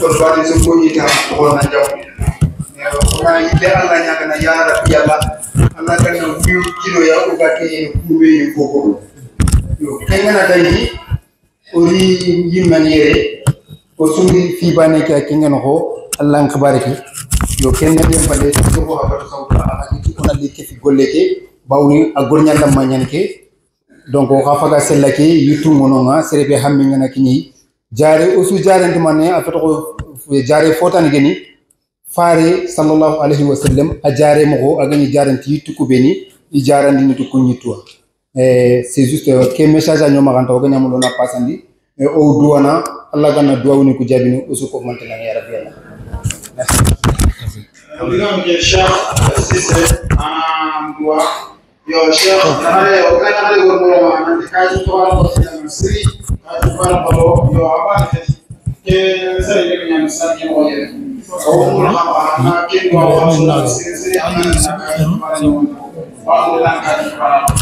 Kon bani so ko ni ta ko na jaw. Ko na yille Allah ɲa kana ya Rabbi Allah. Allah kana wiu kilo ya ko ga ke ku be ko ko. Yo, ken ga na dai, o ri yimmani yere, o sumbi fi baane ke, ken ga na xo, Allah n xibaare ke. Yo, ken ga na yamba de, ko ko habatu sawta, a ki ko na li ke fi golle ke, bawni a golɲa ndam ma ɲan ke. Donc, o xa faga sella ke, yittu ŋono ŋa, sere be hammi ŋa na kini. Jaare, o su jaare nti mane, a feto ko jaare fotani geni. Faare, sallallahu alayhi wa sallam, a jaare moxo, a gani jaare nti yittu ku beni, i jaarandi ni tu ku ɲittuwa. Eh, c'est juste, euh, ke message a ɲoma xanta, o gani amulo na pasandi. Eh, o duwana, Allah gana duwawuni ku jabini, o su ko mantana ya Rabbi Allah. Merci. Yo, Cheikh, nana yo, kana nana yo, wala ma, nan ka ji to wala ko sila siri, ka ji wala ko yo, aba ke, ke sari ke ɲan sa ke mo ye. O mo na ba na ke ko wa sila siri siri, ana na ka ji wala ko. Ba ko na ka ji wala ko.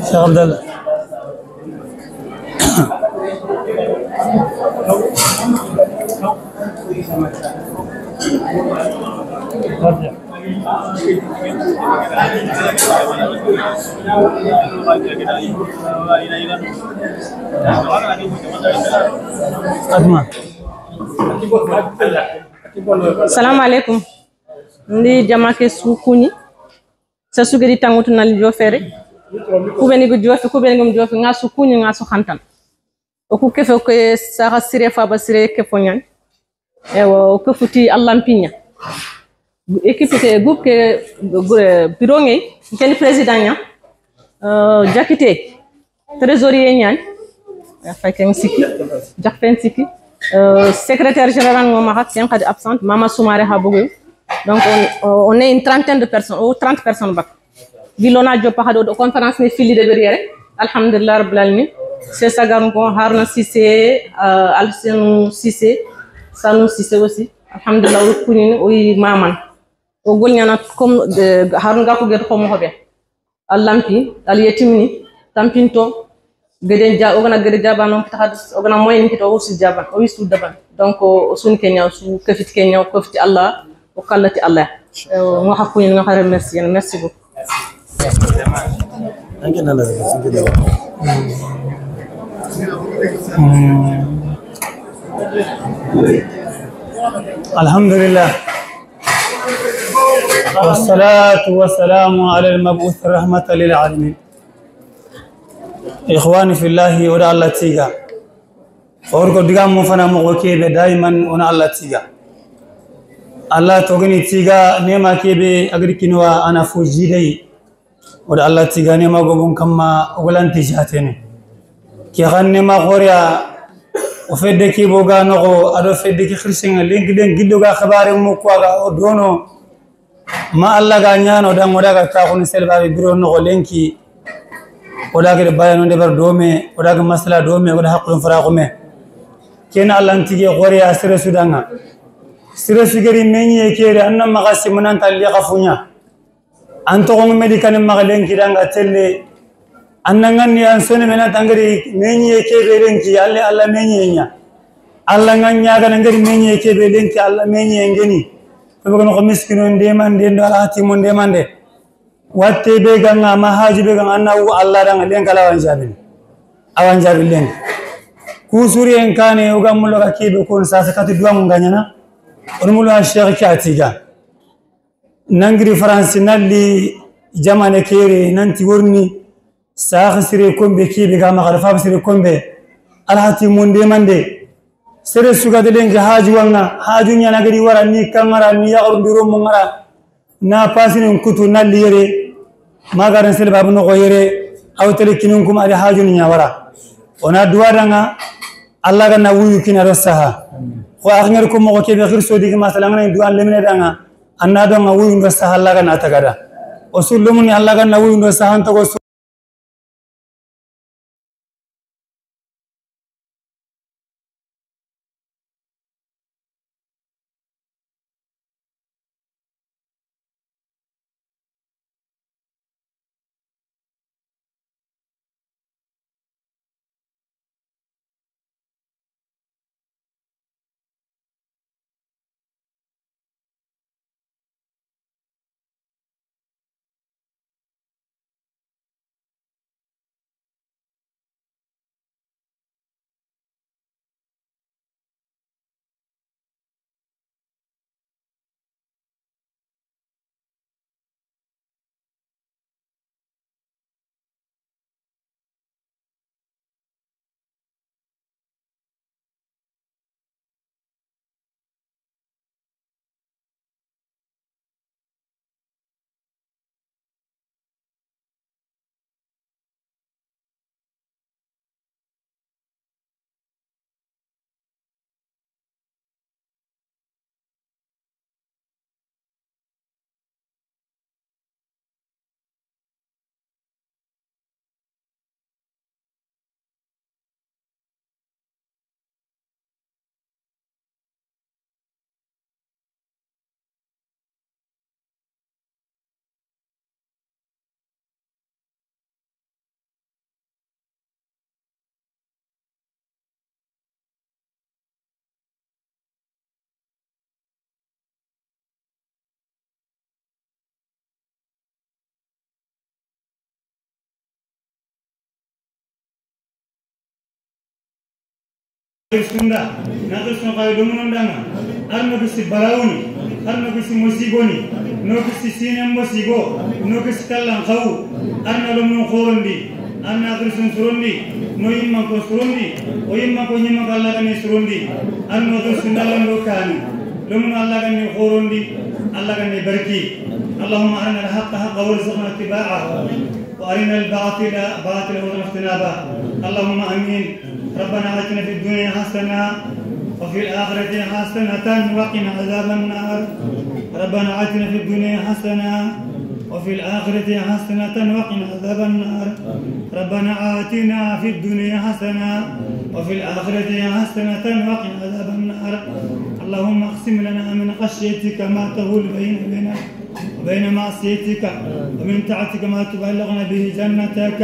Cheikh Abdallah. Asma. Salam alaikum. Ndi jama ke su kuɲi. Sa su gedi tangutu na li jofere. Ku be ni gu jofe, ku be ni gu jofe, ŋa su kuɲi, ŋa su xantan. O ku kefe ke saxa sire, faba sire ke fo ɲan. Ewa, o ke futi Allah mpiɲa. Équipe ke, groupe ke, gr-, bureau ŋey, ken président ɲa. Euh, Jakite, trésorier ɲa. Fay ken siki, Jakfen siki. Euh, secrétaire général ŋo maxa, ken xadi absente, Mama Soumaré ha bogu. Donc, on, on est une trentaine de personnes, ou trente personnes bak. Gilona Diop hado do conférence ni fili de beriere. Alhamdulillah Rabbil Alamin. C'est Sagar Nko, Haruna Cissé, euh, Alsenu Cissé, Sanu Cissé aussi. Alhamdulillah, o kuɲini, o yi maman. O golɲana comme de, Haruna Gakou get ko mo hobe. Al lampi, al yetimini, tampinto, geden ja, o gana gede jaba non kita hadis, o gana moyen kita o si jaba, o su daban. Donc, o sun kenya, o su kafit kenya, o kafit Allah, o kallati Allah. Eh, mo hakku ni, mo remercier, merci beaucoup. Alhamdulillah. والصلاة والسلام على المبعوث رحمة للعالمين. Ikhwani fillahi, o da Allah tiga. Or ko diga mo fana mo ko kebe daiman ona Allah tiga. Allah to gani tiga nema kebe agri kinwa ana fo jidai. O da Allah tiga nema go bon kamma o golanti jatene. Ke xanne ma xoriya o fedde ki boga no go ado fedde ki xirsenga lenki den giddo ga xabare mo ko ga o dono. Ma Alla ga ɲaana o da ŋa o da ga taaxunu sere babe biro noxo lenki. O da ga bayano de bar dome, o da ga masala dome, o da haqqun fara xume. Ken Alla n tige xore ya sere su da ŋa. Sere su ga ri me ɲi ye kere, an na maxa simanan talli xafuɲa. An toxo ŋa me di kane maxa lenki da ŋa telle. An na ŋa ni an sone me na ta n ga ri me ɲi ye kebe lenki, Alla, Alla me ɲi ye ɲa. Alla ŋa ɲa ga na n ga ri me ɲi ye kebe lenki, Alla me ɲi ye ŋeni. Ko be ko miskino ndemande ndo, Alla hatimu ndemande. Watte be ga ŋa ma haju be ga ŋa, an na wu Alla da ŋa lenki, Alla wa n jaabini. A wa n jaabi lenki. Ku suriyen kane o ga mulo ga kebe ko n sa sa kati duwa ŋa ɲaana. O mulo a Cheikh Katiga. Na n giri France, na li jamaane kere, nan ti worni, saxa sire kombe kebe ga maxa, faaba sire kombe, Alla hatimu ndemande. Sere su ga de lenki haju wa ŋa, haju ɲa na ga ri wara ni kaŋara, ni yaxaru nduro mo ŋara, na pasini n kutu na li yere, ma ga ran sele babu noxo yere, aw tele kinin kuma a di haju ni ɲa wara. O na duwa da ŋa, Alla ga na wuyu kina do saha. Xo a ŋari ko moxo kebe xirso digi masala ŋa na duwa lemine da ŋa, an na do ŋa wuyu ndo saha Alla ga na tagada. O su lumuni Alla ga na wuyu ndo saha n toxo su. Sunda, na ke sun kay do mun danga. Arno kisi balawuni, arno kisi musiboni, no kisi sinen musibo, no kisi kallan xawu, arno do mun xorondi. An na xirisun surondi, no yimman ko surondi, o yimman ko yimman ko Alla ga ni surondi. An no xirisun dallan do kani, lomunu Alla ga ni xorondi, Alla ga ni barki. اللهم أرنا الحق حقا وارزقنا اتباعه، وأرنا الباطل باطلا وارزقنا اجتنابه. اللهم آمين. ربنا آتنا في الدنيا حسنة وفي الآخرة حسنة وقنا عذاب النار. ربنا آتنا في الدنيا حسنة وفي الآخرة حسنة وقنا عذاب النار. ربنا آتنا في الدنيا حسنة وفي الآخرة حسنة وقنا عذاب النار. اللهم اقسم لنا من خشيتك ما تحول بيننا وبين معصيتك، ومن طاعتك ما تبلغنا به جنتك،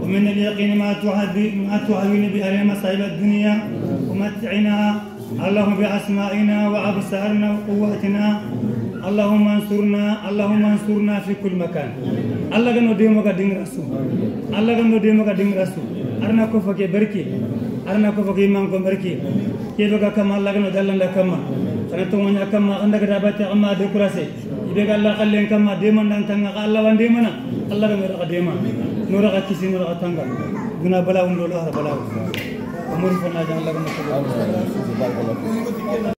ومن اليقين ما تهون، ما تهون به علينا مصائب الدنيا، ومتعنا اللهم بأسمائنا وأبصارنا وقواتنا. اللهم انصرنا، اللهم انصرنا في كل مكان. Alla ga no dema ga dingira su. Alla ga no dema ga dingira su. Arna ko fake barki. Arna ko fake man ko barki. Ke be ga kama Alla ga no dallanda kama. Kana to nya kama anda ga dabata amma de kurase. I be ga Alla xallen kama demandan tanga xa Alla wan demana. Alla ga no raga dema. No raga kisi, no raga tanga. Duna bala undo la bala. Amori fana jan Alla ga no.